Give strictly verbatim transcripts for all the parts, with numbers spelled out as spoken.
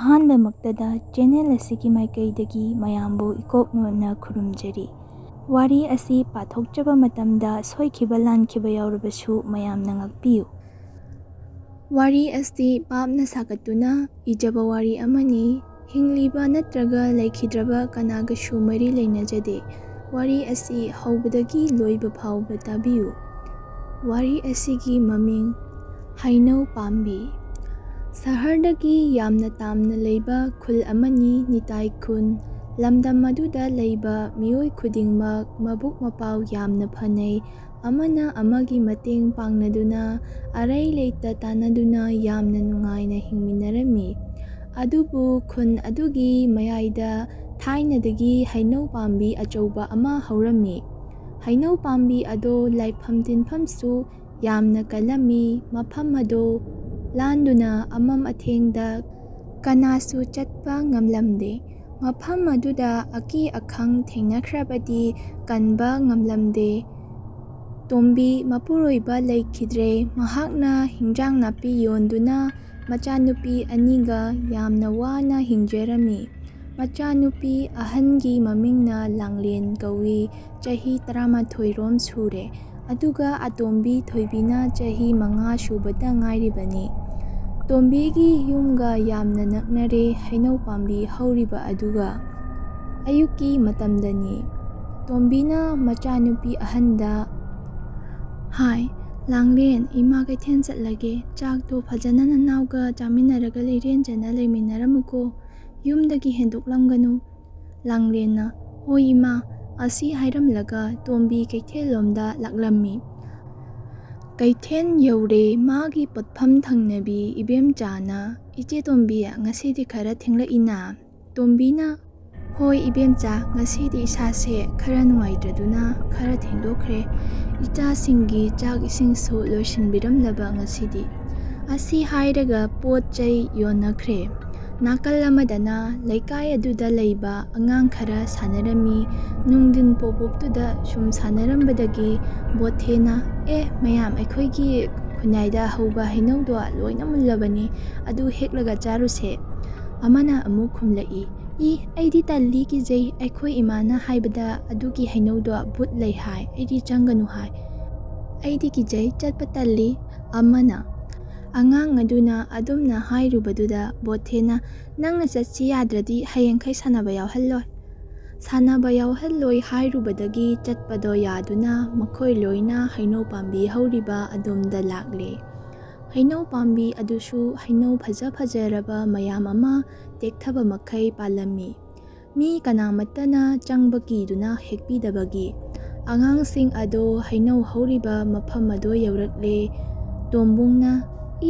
ꯑꯍꯥꯟꯕꯃꯛꯇꯗ channel ꯑꯁꯤꯒꯤ ꯃꯥꯏꯀꯩꯗꯒꯤ ꯃꯌꯥꯝꯕꯨ ꯏꯀꯣꯛ ꯅꯣꯟꯅ ꯈꯨꯔꯨꯝꯖꯔꯤ꯫ ꯋꯥꯔꯤ ꯑꯁꯤ ꯄꯥꯊꯣꯛꯆꯕ ꯃꯇꯝꯗ ꯁꯣꯏꯈꯤꯕ ꯂꯥꯟꯈꯤꯕ ꯌꯥꯎꯔꯕꯁꯨ ꯃꯌꯥꯝꯅ ꯉꯥꯛꯄꯤꯌꯨ꯫ ꯋꯥꯔꯤ ꯑꯁꯤ ꯄꯥꯞꯅ ꯁꯥꯒꯠꯇꯨꯅ ꯏꯖꯕ ꯋꯥꯔꯤ ꯑꯃꯅꯤ꯫ ꯍꯤꯡꯂꯤꯕ ꯅꯠꯇ꯭ꯔꯒ ꯂꯩꯈꯤꯗ꯭ꯔꯕ ꯀꯅꯥꯒꯁꯨ ꯃꯔꯤ ꯂꯩꯅꯖꯗꯦ꯫ ꯋꯥꯔꯤ ꯑꯁꯤ ꯍꯧꯕꯗꯒꯤ ꯂꯣꯏꯕ ꯐꯥꯎꯕ ꯇꯥꯕꯤꯌꯨ꯫ ꯋꯥꯔꯤ ꯑꯁꯤꯒꯤ ꯃꯃꯤꯡ ꯍꯩꯅꯧ ꯄꯥꯝꯕꯤ꯫ ꯁꯍꯔꯗꯒꯤ ꯌꯥꯝꯅ ꯇꯥꯝꯅ ꯂꯩꯕ ꯈꯨꯜ ꯑꯃꯅꯤ ꯅꯤꯇꯥꯏ ꯈꯨꯟ꯫ ꯂꯝꯗꯝ ꯑꯗꯨꯗ ꯂꯩꯕ ꯃꯤꯑꯣꯏ ꯈꯨꯗꯤꯡꯃꯛ ꯃꯕꯨꯛ ꯃꯄꯥꯎ ꯌꯥꯝꯅ ꯐꯅꯩ꯫ ꯑꯃꯅ ꯑꯃꯒꯤ ꯃꯇꯦꯡ ꯄꯥꯡꯅꯗꯨꯅ, ꯑꯔꯩ ꯂꯩꯇ ꯇꯥꯟꯅꯗꯨꯅ ꯌꯥꯝꯅ ꯅꯨꯡꯉꯥꯏꯅ ꯍꯤꯡꯃꯤꯟꯅꯔꯝꯃꯤ꯫ ꯑꯗꯨꯕꯨ ꯈꯨꯟ ꯑꯗꯨꯒꯤ ꯃꯌꯥꯏꯗ ꯊꯥꯏꯅꯗꯒꯤ ꯍꯩꯅꯧ ꯄꯥꯝꯕꯤ ꯑꯆꯧꯕ ꯑꯃ ꯍꯧꯔꯝꯃꯤ꯫ ꯍꯩꯅꯧ ꯄꯥꯝꯕꯤ ꯑꯗꯣ ꯂꯥꯏꯐꯝ ꯇꯤꯟꯐꯝꯁꯨ ꯌꯥꯝꯅ ꯀꯜꯂꯝꯃꯤ꯫ ꯃꯐꯝ ꯑꯗꯣ ꯂꯥꯟꯗꯨꯅ ꯑꯃꯝ ꯑꯊꯦꯡꯗ ꯀꯅꯥꯁꯨ ꯆꯠꯄ ꯉꯝꯂꯝꯗꯦ꯫ ꯃꯐꯝ ꯑꯗꯨꯗ ꯑꯀꯤ ꯑꯈꯪ ꯊꯦꯡꯅꯈ꯭ꯔꯕꯗꯤ ꯀꯟꯕ ꯉꯝꯂꯝꯗꯦ꯫ ꯇꯣꯝꯕꯤ ꯃꯄꯨꯔꯣꯏꯕ ꯂꯩꯈꯤꯗ꯭ꯔꯦ꯫ ꯃꯍꯥꯛꯅ ꯍꯤꯟꯖꯥꯡ ꯅꯥꯄꯤ ꯌꯣꯟꯗꯨꯅ ꯃꯆꯥꯅꯨꯄꯤ ꯑꯅꯤꯒ ꯌꯥꯝꯅ ꯋꯥꯅ ꯍꯤꯡꯖꯔꯝꯃꯤ꯫ ꯃꯆꯥꯅꯨꯄꯤ ꯑꯍꯟꯒꯤ ꯃꯃꯤꯡꯅ ꯂꯥꯡꯂꯦꯟ ꯀꯧꯏ꯫ ꯆꯍꯤ ꯇꯔꯥꯃꯥꯊꯣꯏ ꯔꯣꯝ ꯁꯨꯔꯦ꯫ ꯑꯗꯨꯒ ꯑꯇꯣꯝꯕꯤ ꯊꯣꯏꯕꯤꯅ ꯆꯍꯤ ꯃꯉꯥ ꯁꯨꯕꯇ ꯉꯥꯏꯔꯤꯕꯅꯤ꯫ ꯇꯣꯝꯕꯤꯒꯤ ꯌꯨꯝꯒ ꯌꯥꯝꯅ ꯅꯛꯅꯔꯦ ꯍꯩꯅꯧ ꯄꯥꯝꯕꯤ ꯍꯧꯔꯤꯕ ꯑꯗꯨꯒ꯫ ꯑꯌꯨꯛꯀꯤ ꯃꯇꯝꯗꯅꯤ꯫ ꯇꯣꯝꯕꯤꯅ ꯃꯆꯥꯅꯨꯄꯤ ꯑꯍꯟꯗ, "ꯍꯥꯏ, ꯂꯥꯡꯂꯦꯟ, ꯏꯃꯥ ꯀꯩꯊꯦꯜ ꯆꯠꯂꯒꯦ꯫ ꯆꯥꯛꯇꯣ ꯐꯖꯅ ꯅꯅꯥꯎꯒ ꯆꯥꯃꯤꯟꯅꯔꯒ ꯂꯩꯔꯦꯟꯖꯅ ꯂꯩꯃꯤꯟꯅꯔꯝꯃꯨꯀꯣ꯫ ꯌꯨꯝꯗꯒꯤ ꯍꯦꯟꯗꯣꯛꯂꯝꯒꯅꯨ꯫" ꯂꯥꯡꯂꯦꯟꯅ, "ꯍꯣꯏ ꯏꯃꯥ, ꯑꯁꯤ ꯍꯥꯏꯔꯝꯂꯒ ꯇꯣꯝꯕꯤ ꯀꯩꯊꯦꯜꯂꯣꯝꯗ ꯂꯥꯛꯂꯝꯃꯤ꯫ ꯀꯩꯊꯦꯜ ꯌꯧꯔꯦ꯫ ꯃꯥꯒꯤ ꯄꯣꯠꯐꯝ ꯊꯪꯅꯕꯤ ꯏꯕꯦꯝꯆꯥꯅ, "ꯏꯆꯦ ꯇꯣꯝꯕꯤ, ꯉꯁꯤꯗꯤ ꯈꯔ ꯊꯦꯡꯂꯛꯏꯅ?" ꯇꯣꯝꯕꯤꯅ, "ꯍꯣꯏ ꯏꯕꯦꯝꯆꯥ, ꯉꯁꯤꯗꯤ ꯏꯁꯥꯁꯦ ꯈꯔ ꯅꯨꯡꯉꯥꯏꯇ꯭ꯔꯗꯨꯅ ꯈꯔ ꯊꯦꯡꯗꯣꯛꯈ꯭ꯔꯦ꯫ ꯏꯆꯥꯁꯤꯡꯒꯤ ꯆꯥꯛ ꯏꯁꯤꯡꯁꯨ ꯂꯣꯏꯁꯤꯟꯕꯤꯔꯝꯂꯕ ꯉꯁꯤꯗꯤ꯫" ꯑꯁꯤ ꯍꯥꯏꯔꯒ ꯄꯣꯠ ꯆꯩ ꯌꯣꯟꯅꯈ꯭ꯔꯦ꯫ ꯅꯥꯀꯜ ꯑꯃꯗꯅ ꯂꯩꯀꯥꯏ ꯑꯗꯨꯗ ꯂꯩꯕ ꯑꯉꯥꯡ ꯈꯔ ꯁꯥꯟꯅꯔꯝꯃꯤ꯫ ꯅꯨꯡꯊꯤꯟ ꯄꯣꯞ ꯄꯣꯞꯇꯨꯗ ꯁꯨꯝ ꯁꯥꯟꯅꯔꯝꯕꯗꯒꯤ ꯕꯣꯊꯦꯅ, "ꯑꯦ ꯃꯌꯥꯝ, ꯑꯩꯈꯣꯏꯒꯤ ꯈꯨꯟꯌꯥꯏꯗ ꯍꯧꯕ ꯍꯩꯅꯧꯗꯣ ꯂꯣꯏꯅ ꯃꯨꯜꯂꯕꯅꯤ, ꯑꯗꯨ ꯍꯦꯛꯂꯒ ꯆꯥꯔꯨꯁꯦ꯫" ꯑꯃꯅ ꯑꯃꯨꯛ ꯈꯨꯝꯂꯛꯏ, "ꯏ, ꯑꯩꯗꯤ ꯇꯜꯂꯤ, ꯀꯤꯖꯩ꯫ ꯑꯩꯈꯣꯏ ꯏꯃꯥꯅ ꯍꯥꯏꯕꯗ ꯑꯗꯨꯒꯤ ꯍꯩꯅꯧꯗꯣ ꯚꯨꯠ ꯂꯩ ꯍꯥꯏ, ꯑꯩꯗꯤ ꯆꯪꯒꯅꯨ ꯍꯥꯏ꯫ ꯑꯩꯗꯤ ꯀꯤꯖꯩ, ꯆꯠꯄ ꯇꯜꯂꯤ"꯫ ꯑꯃꯅ, ꯑꯉꯥꯡ ꯑꯗꯨꯅ ꯑꯗꯨꯝꯅ ꯍꯥꯏꯔꯨꯕꯗꯨꯗ ꯕꯣꯊꯦꯅ, "ꯅꯪꯅ ꯆꯠꯁꯤ ꯌꯥꯗ꯭ꯔꯗꯤ ꯍꯌꯦꯡꯈꯩ ꯁꯥꯟꯅꯕ ꯌꯥꯎꯍꯜꯂꯣꯏ"꯫ ꯁꯥꯟꯅꯕ ꯌꯥꯎꯍꯜꯂꯣꯏ ꯍꯥꯏꯔꯨꯕꯗꯒꯤ ꯆꯠꯄꯗꯣ ꯌꯥꯗꯨꯅ ꯃꯈꯣꯏ ꯂꯣꯏꯅ ꯍꯩꯅꯧ ꯄꯥꯝꯕꯤ ꯍꯧꯔꯤꯕ ꯑꯗꯣꯝꯗ ꯂꯥꯛꯂꯦ꯫ ꯍꯩꯅꯧ ꯄꯥꯝꯕꯤ ꯑꯗꯨꯁꯨ ꯍꯩꯅꯧ ꯐꯖ ꯐꯖꯔꯕ ꯃꯌꯥꯝ ꯑꯃ ꯇꯦꯛꯊꯕ ꯃꯈꯩ ꯄꯥꯜꯂꯝꯃꯤ꯫ ꯃꯤ ꯀꯅꯥꯃꯠꯇꯅ ꯆꯪꯕ ꯀꯤꯗꯨꯅ ꯍꯦꯛꯄꯤꯗꯕꯒꯤ ꯑꯉꯥꯡꯁꯤꯡ ꯑꯗꯣ ꯍꯩꯅꯧ ꯍꯧꯔꯤꯕ ꯃꯐꯝ ꯑꯗꯣ ꯌꯧꯔꯛꯂꯦ꯫ ꯇꯣꯝꯕꯨꯡꯅ,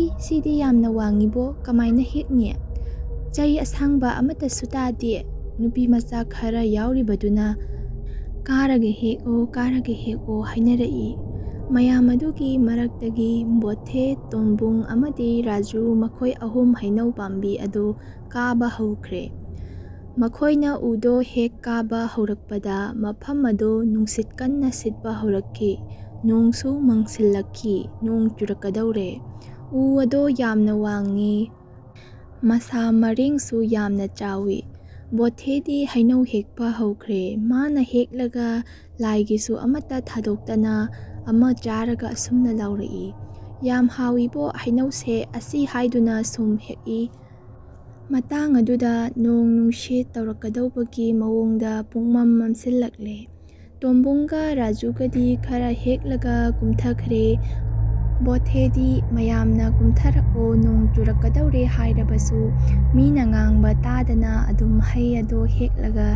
"ꯏ, ꯁꯤꯗꯤ ꯌꯥꯝꯅ ꯋꯥꯡꯉꯤꯕꯣ, ꯀꯃꯥꯏꯅ ꯍꯦꯛꯅꯤ? ꯆꯩ ꯑꯁꯥꯡꯕ ꯑꯃꯠꯇꯁꯨ ꯇꯥꯗꯦ"꯫ ꯅꯨꯄꯤ ꯃꯆꯥ ꯈꯔ ꯌꯥꯎꯔꯤꯕꯗꯨꯅ, "ꯀꯥꯔꯒ ꯍꯦꯛꯑꯣ, ꯀꯥꯔꯒ ꯍꯦꯛꯑꯣ" ꯍꯥꯏꯅꯔꯛꯏ꯫ ꯃꯌꯥꯝ ꯑꯗꯨꯒꯤ ꯃꯔꯛꯇꯒꯤ ꯕꯣꯊꯦ, ꯇꯣꯝꯕꯨꯡ ꯑꯃꯗꯤ ꯔꯥꯖꯨ, ꯃꯈꯣꯏ ꯑꯍꯨꯝ ꯍꯩꯅꯧ ꯄꯥꯝꯕꯤ ꯑꯗꯨ ꯀꯥꯕ ꯍꯧꯈ꯭ꯔꯦ꯫ ꯃꯈꯣꯏꯅ ꯎꯗꯣ ꯍꯦꯛ ꯀꯥꯕ ꯍꯧꯔꯛꯄꯗ ꯃꯐꯝ ꯑꯗꯨ ꯅꯨꯡꯁꯤꯠ ꯀꯟꯅ ꯁꯤꯠꯄ ꯍꯧꯔꯛꯈꯤ꯫ ꯅꯣꯡꯁꯨ ꯃꯪꯁꯤꯜꯂꯛꯈꯤ꯫ ꯅꯣꯡ ꯆꯨꯔꯛꯀꯗꯧꯔꯦ꯫ ꯎ ꯑꯗꯣ ꯌꯥꯝꯅ ꯋꯥꯡꯉꯤ꯫ ꯃꯁꯥ ꯃꯔꯦꯡꯁꯨ ꯌꯥꯝꯅ ꯆꯥꯎꯏ꯫ ꯕꯣꯊꯦꯗꯤ ꯍꯩꯅꯧ ꯍꯦꯛꯄ ꯍꯧꯈ꯭ꯔꯦ꯫ ꯃꯥꯅ ꯍꯦꯛꯂꯒ ꯂꯥꯏꯒꯤꯁꯨ ꯑꯃꯠꯇ ꯊꯥꯗꯣꯛꯇꯅ ꯑꯃ ꯆꯥꯔꯒ ꯑꯁꯨꯝꯅ ꯂꯥꯎꯔꯛꯏ, "ꯌꯥꯝ ꯍꯥꯎꯏꯕꯣ ꯍꯩꯅꯧꯁꯦ" ꯑꯁꯤ ꯍꯥꯏꯗꯨꯅ ꯁꯨꯝ ꯍꯦꯛꯏ꯫ ꯃꯇꯥꯡ ꯑꯗꯨꯗ ꯅꯣꯡ ꯅꯨꯡꯁꯤꯠ ꯇꯧꯔꯛꯀꯗꯧꯕꯒꯤ ꯃꯑꯣꯡꯗ ꯄꯨꯡꯃꯝ ꯃꯝꯁꯤꯜꯂꯛꯂꯦ꯫ ꯇꯣꯝꯕꯨꯡꯒ ꯔꯥꯖꯨꯒꯗꯤ ꯈꯔ ꯍꯦꯛꯂꯒ ꯀꯨꯝꯊꯈ꯭ꯔꯦ꯫ ꯕꯣꯊꯦꯗꯤ ꯃꯌꯥꯝꯅ "ꯀꯨꯝꯊꯔꯛꯑꯣ, ꯅꯣꯡ ꯆꯨꯔꯛꯀꯗꯧꯔꯦ" ꯍꯥꯏꯔꯕꯁꯨ ꯃꯤꯅ ꯉꯥꯡꯕ ꯇꯥꯗꯅ ꯑꯗꯨꯝ ꯍꯩ ꯑꯗꯣ ꯍꯦꯛꯂꯒ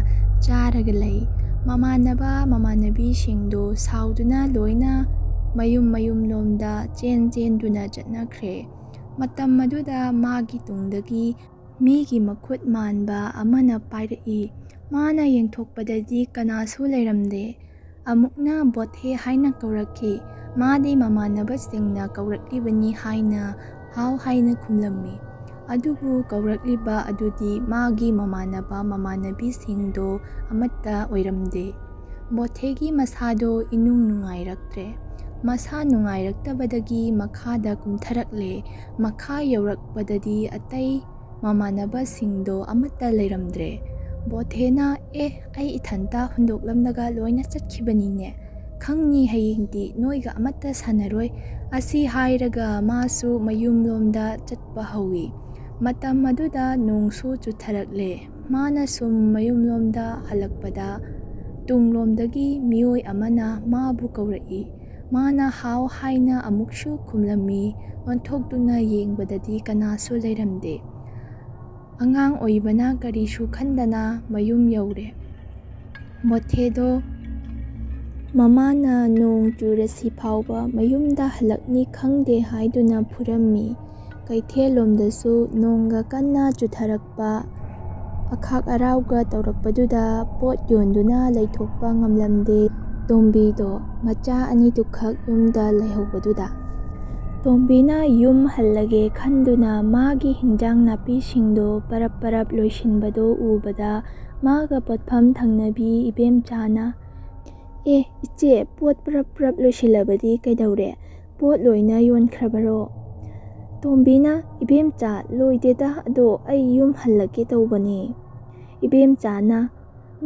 ꯆꯥꯔꯒ ꯂꯩ꯫ ꯃꯃꯥꯟꯅꯕ ꯃꯃꯥꯟꯅꯕꯤꯁꯤꯡꯗꯣ ꯁꯥꯎꯗꯨꯅ ꯂꯣꯏꯅ ꯃꯌꯨꯝ ꯃꯌꯨꯝꯂꯣꯝꯗ ꯆꯦꯟ ꯆꯦꯟꯗꯨꯅ ꯆꯠꯅꯈ꯭ꯔꯦ꯫ ꯃꯇꯝ ꯑꯗꯨꯗ ꯃꯥꯒꯤ ꯇꯨꯡꯗꯒꯤ ꯃꯤꯒꯤ ꯃꯈꯨꯠ ꯃꯥꯟꯕ ꯑꯃꯅ ꯄꯥꯏꯔꯛꯏ꯫ ꯃꯥꯅ ꯌꯦꯡꯊꯣꯛꯄꯗꯗꯤ ꯀꯅꯥꯁꯨ ꯂꯩꯔꯝꯗꯦ꯫ ꯑꯃꯨꯛꯅ "ꯕꯣꯊꯦ" ꯍꯥꯏꯅ ꯀꯧꯔꯛꯈꯤ꯫ ꯃꯥꯗꯤ ꯃꯃꯥꯟꯅꯕꯁꯤꯡꯅ ꯀꯧꯔꯛꯂꯤꯕꯅꯤ ꯍꯥꯏꯅ ꯍꯥꯎ ꯍꯥꯏꯅ ꯈꯨꯝꯂꯝꯃꯤ꯫ ꯑꯗꯨꯕꯨ ꯀꯧꯔꯛꯂꯤꯕ ꯑꯗꯨꯗꯤ ꯃꯥꯒꯤ ꯃꯃꯥꯟꯅꯕ ꯃꯃꯥꯟꯅꯕꯤꯁꯤꯡꯗꯣ ꯑꯃꯠꯇ ꯑꯣꯏꯔꯝꯗꯦ꯫ ꯕꯣꯊꯦꯒꯤ ꯃꯁꯥꯗꯣ ꯏꯅꯨꯡ ꯅꯨꯡꯉꯥꯏꯔꯛꯇ꯭ꯔꯦ꯫ ꯃꯁꯥ ꯅꯨꯡꯉꯥꯏꯔꯛꯇꯕꯗꯒꯤ ꯃꯈꯥꯗ ꯀꯨꯝꯊꯔꯛꯂꯦ꯫ ꯃꯈꯥ ꯌꯧꯔꯛꯄꯗꯗꯤ ꯑꯇꯩ ꯃꯃꯥꯟꯅꯕꯁꯤꯡꯗꯣ ꯑꯃꯠꯇ ꯂꯩꯔꯝꯗ꯭ꯔꯦ꯫ ꯕꯣꯊꯦꯅ, "ꯑꯦ, ꯑꯩ ꯏꯊꯟꯇ ꯍꯨꯟꯗꯣꯛꯂꯝꯂꯒ ꯂꯣꯏꯅ ꯆꯠꯈꯤꯕꯅꯤꯅꯦ꯫ ꯈꯪꯅꯤ, ꯍꯌꯦꯡꯗꯤ ꯅꯣꯏꯒ ꯑꯃꯠꯇ ꯁꯥꯟꯅꯔꯣꯏ"꯫ ꯑꯁꯤ ꯍꯥꯏꯔꯒ ꯃꯥꯁꯨ ꯃꯌꯨꯝꯂꯣꯝꯗ ꯆꯠꯄ ꯍꯧꯏ꯫ ꯃꯇꯝ ꯑꯗꯨꯗ ꯅꯣꯡꯁꯨ ꯆꯨꯊꯔꯛꯂꯦ꯫ ꯃꯥꯅ ꯁꯨꯝ ꯃꯌꯨꯝꯂꯣꯝꯗ ꯍꯜꯂꯛꯄꯗ ꯇꯨꯡꯂꯣꯝꯗꯒꯤ ꯃꯤꯑꯣꯏ ꯑꯃꯅ ꯃꯥꯕꯨ ꯀꯧꯔꯛꯏ꯫ ꯃꯥꯅ "ꯍꯥꯎ" ꯍꯥꯏꯅ ꯑꯃꯨꯛꯁꯨ ꯈꯨꯝꯂꯝꯃꯤ꯫ ꯑꯣꯟꯊꯣꯛꯇꯨꯅ ꯌꯦꯡꯕꯗꯗꯤ ꯀꯅꯥꯁꯨ ꯂꯩꯔꯝꯗꯦ꯫ ꯑꯉꯥꯡ ꯑꯣꯏꯕꯅ ꯀꯔꯤꯁꯨ ꯈꯟꯗꯅ ꯃꯌꯨꯝ ꯌꯧꯔꯦ꯫ ꯕꯣꯊꯦꯗꯣ ꯃꯃꯥꯅ ꯅꯣꯡ ꯆꯨꯔꯁꯤ ꯐꯥꯎꯕ ꯃꯌꯨꯝꯗ ꯍꯜꯂꯛꯅꯤ ꯈꯪꯗꯦ ꯍꯥꯏꯗꯨꯅ ꯐꯨꯔꯝꯃꯤ꯫ ꯀꯩꯊꯦꯜꯂꯣꯝꯗꯁꯨ ꯅꯣꯡꯒ ꯀꯟꯅ ꯆꯨꯊꯔꯛꯄ, ꯑꯈꯥꯛ ꯑꯔꯥꯎꯒ ꯇꯧꯔꯛꯄꯗꯨꯗ ꯄꯣꯠ ꯌꯣꯟꯗꯨꯅ ꯂꯩꯊꯣꯛꯄ ꯉꯝꯂꯝꯗꯦ꯫ ꯇꯣꯝꯕꯤꯗꯣ ꯃꯆꯥ ꯑꯅꯤꯗꯨꯈꯛ ꯌꯨꯝꯗ ꯂꯩꯍꯧꯕꯗꯨꯗ꯫ ꯇꯣꯝꯕꯤꯅ ꯌꯨꯝ ꯍꯜꯂꯒꯦ ꯈꯟꯗꯨꯅ ꯃꯥꯒꯤ ꯍꯤꯟꯖꯥꯡ ꯅꯥꯄꯤꯁꯤꯡꯗꯣ ꯄꯔꯞ ꯄꯔꯞ ꯂꯣꯏꯁꯤꯟꯕꯗꯣ ꯎꯕꯗ ꯃꯥꯒ ꯄꯣꯠꯐꯝ ꯊꯪꯅꯕꯤ ꯏꯕꯦꯝꯆꯥꯅ, "ꯑꯦ, ꯏꯆꯦ, ꯄꯣꯠ ꯄꯔꯞ ꯄꯔꯞ ꯂꯣꯏꯁꯤꯜꯂꯕꯗꯤ ꯀꯩꯗꯧꯔꯦ? ꯄꯣꯠ ꯂꯣꯏꯅ ꯌꯣꯟꯈ꯭ꯔꯕꯔꯣ?" ꯇꯣꯝꯕꯤꯅ, "ꯏꯕꯦꯝꯆꯥ, ꯂꯣꯏꯗꯦꯗ, ꯑꯗꯣ ꯑꯩ ꯌꯨꯝ ꯍꯜꯂꯒꯦ ꯇꯧꯕꯅꯦ꯫" ꯏꯕꯦꯝꯆꯥꯅ,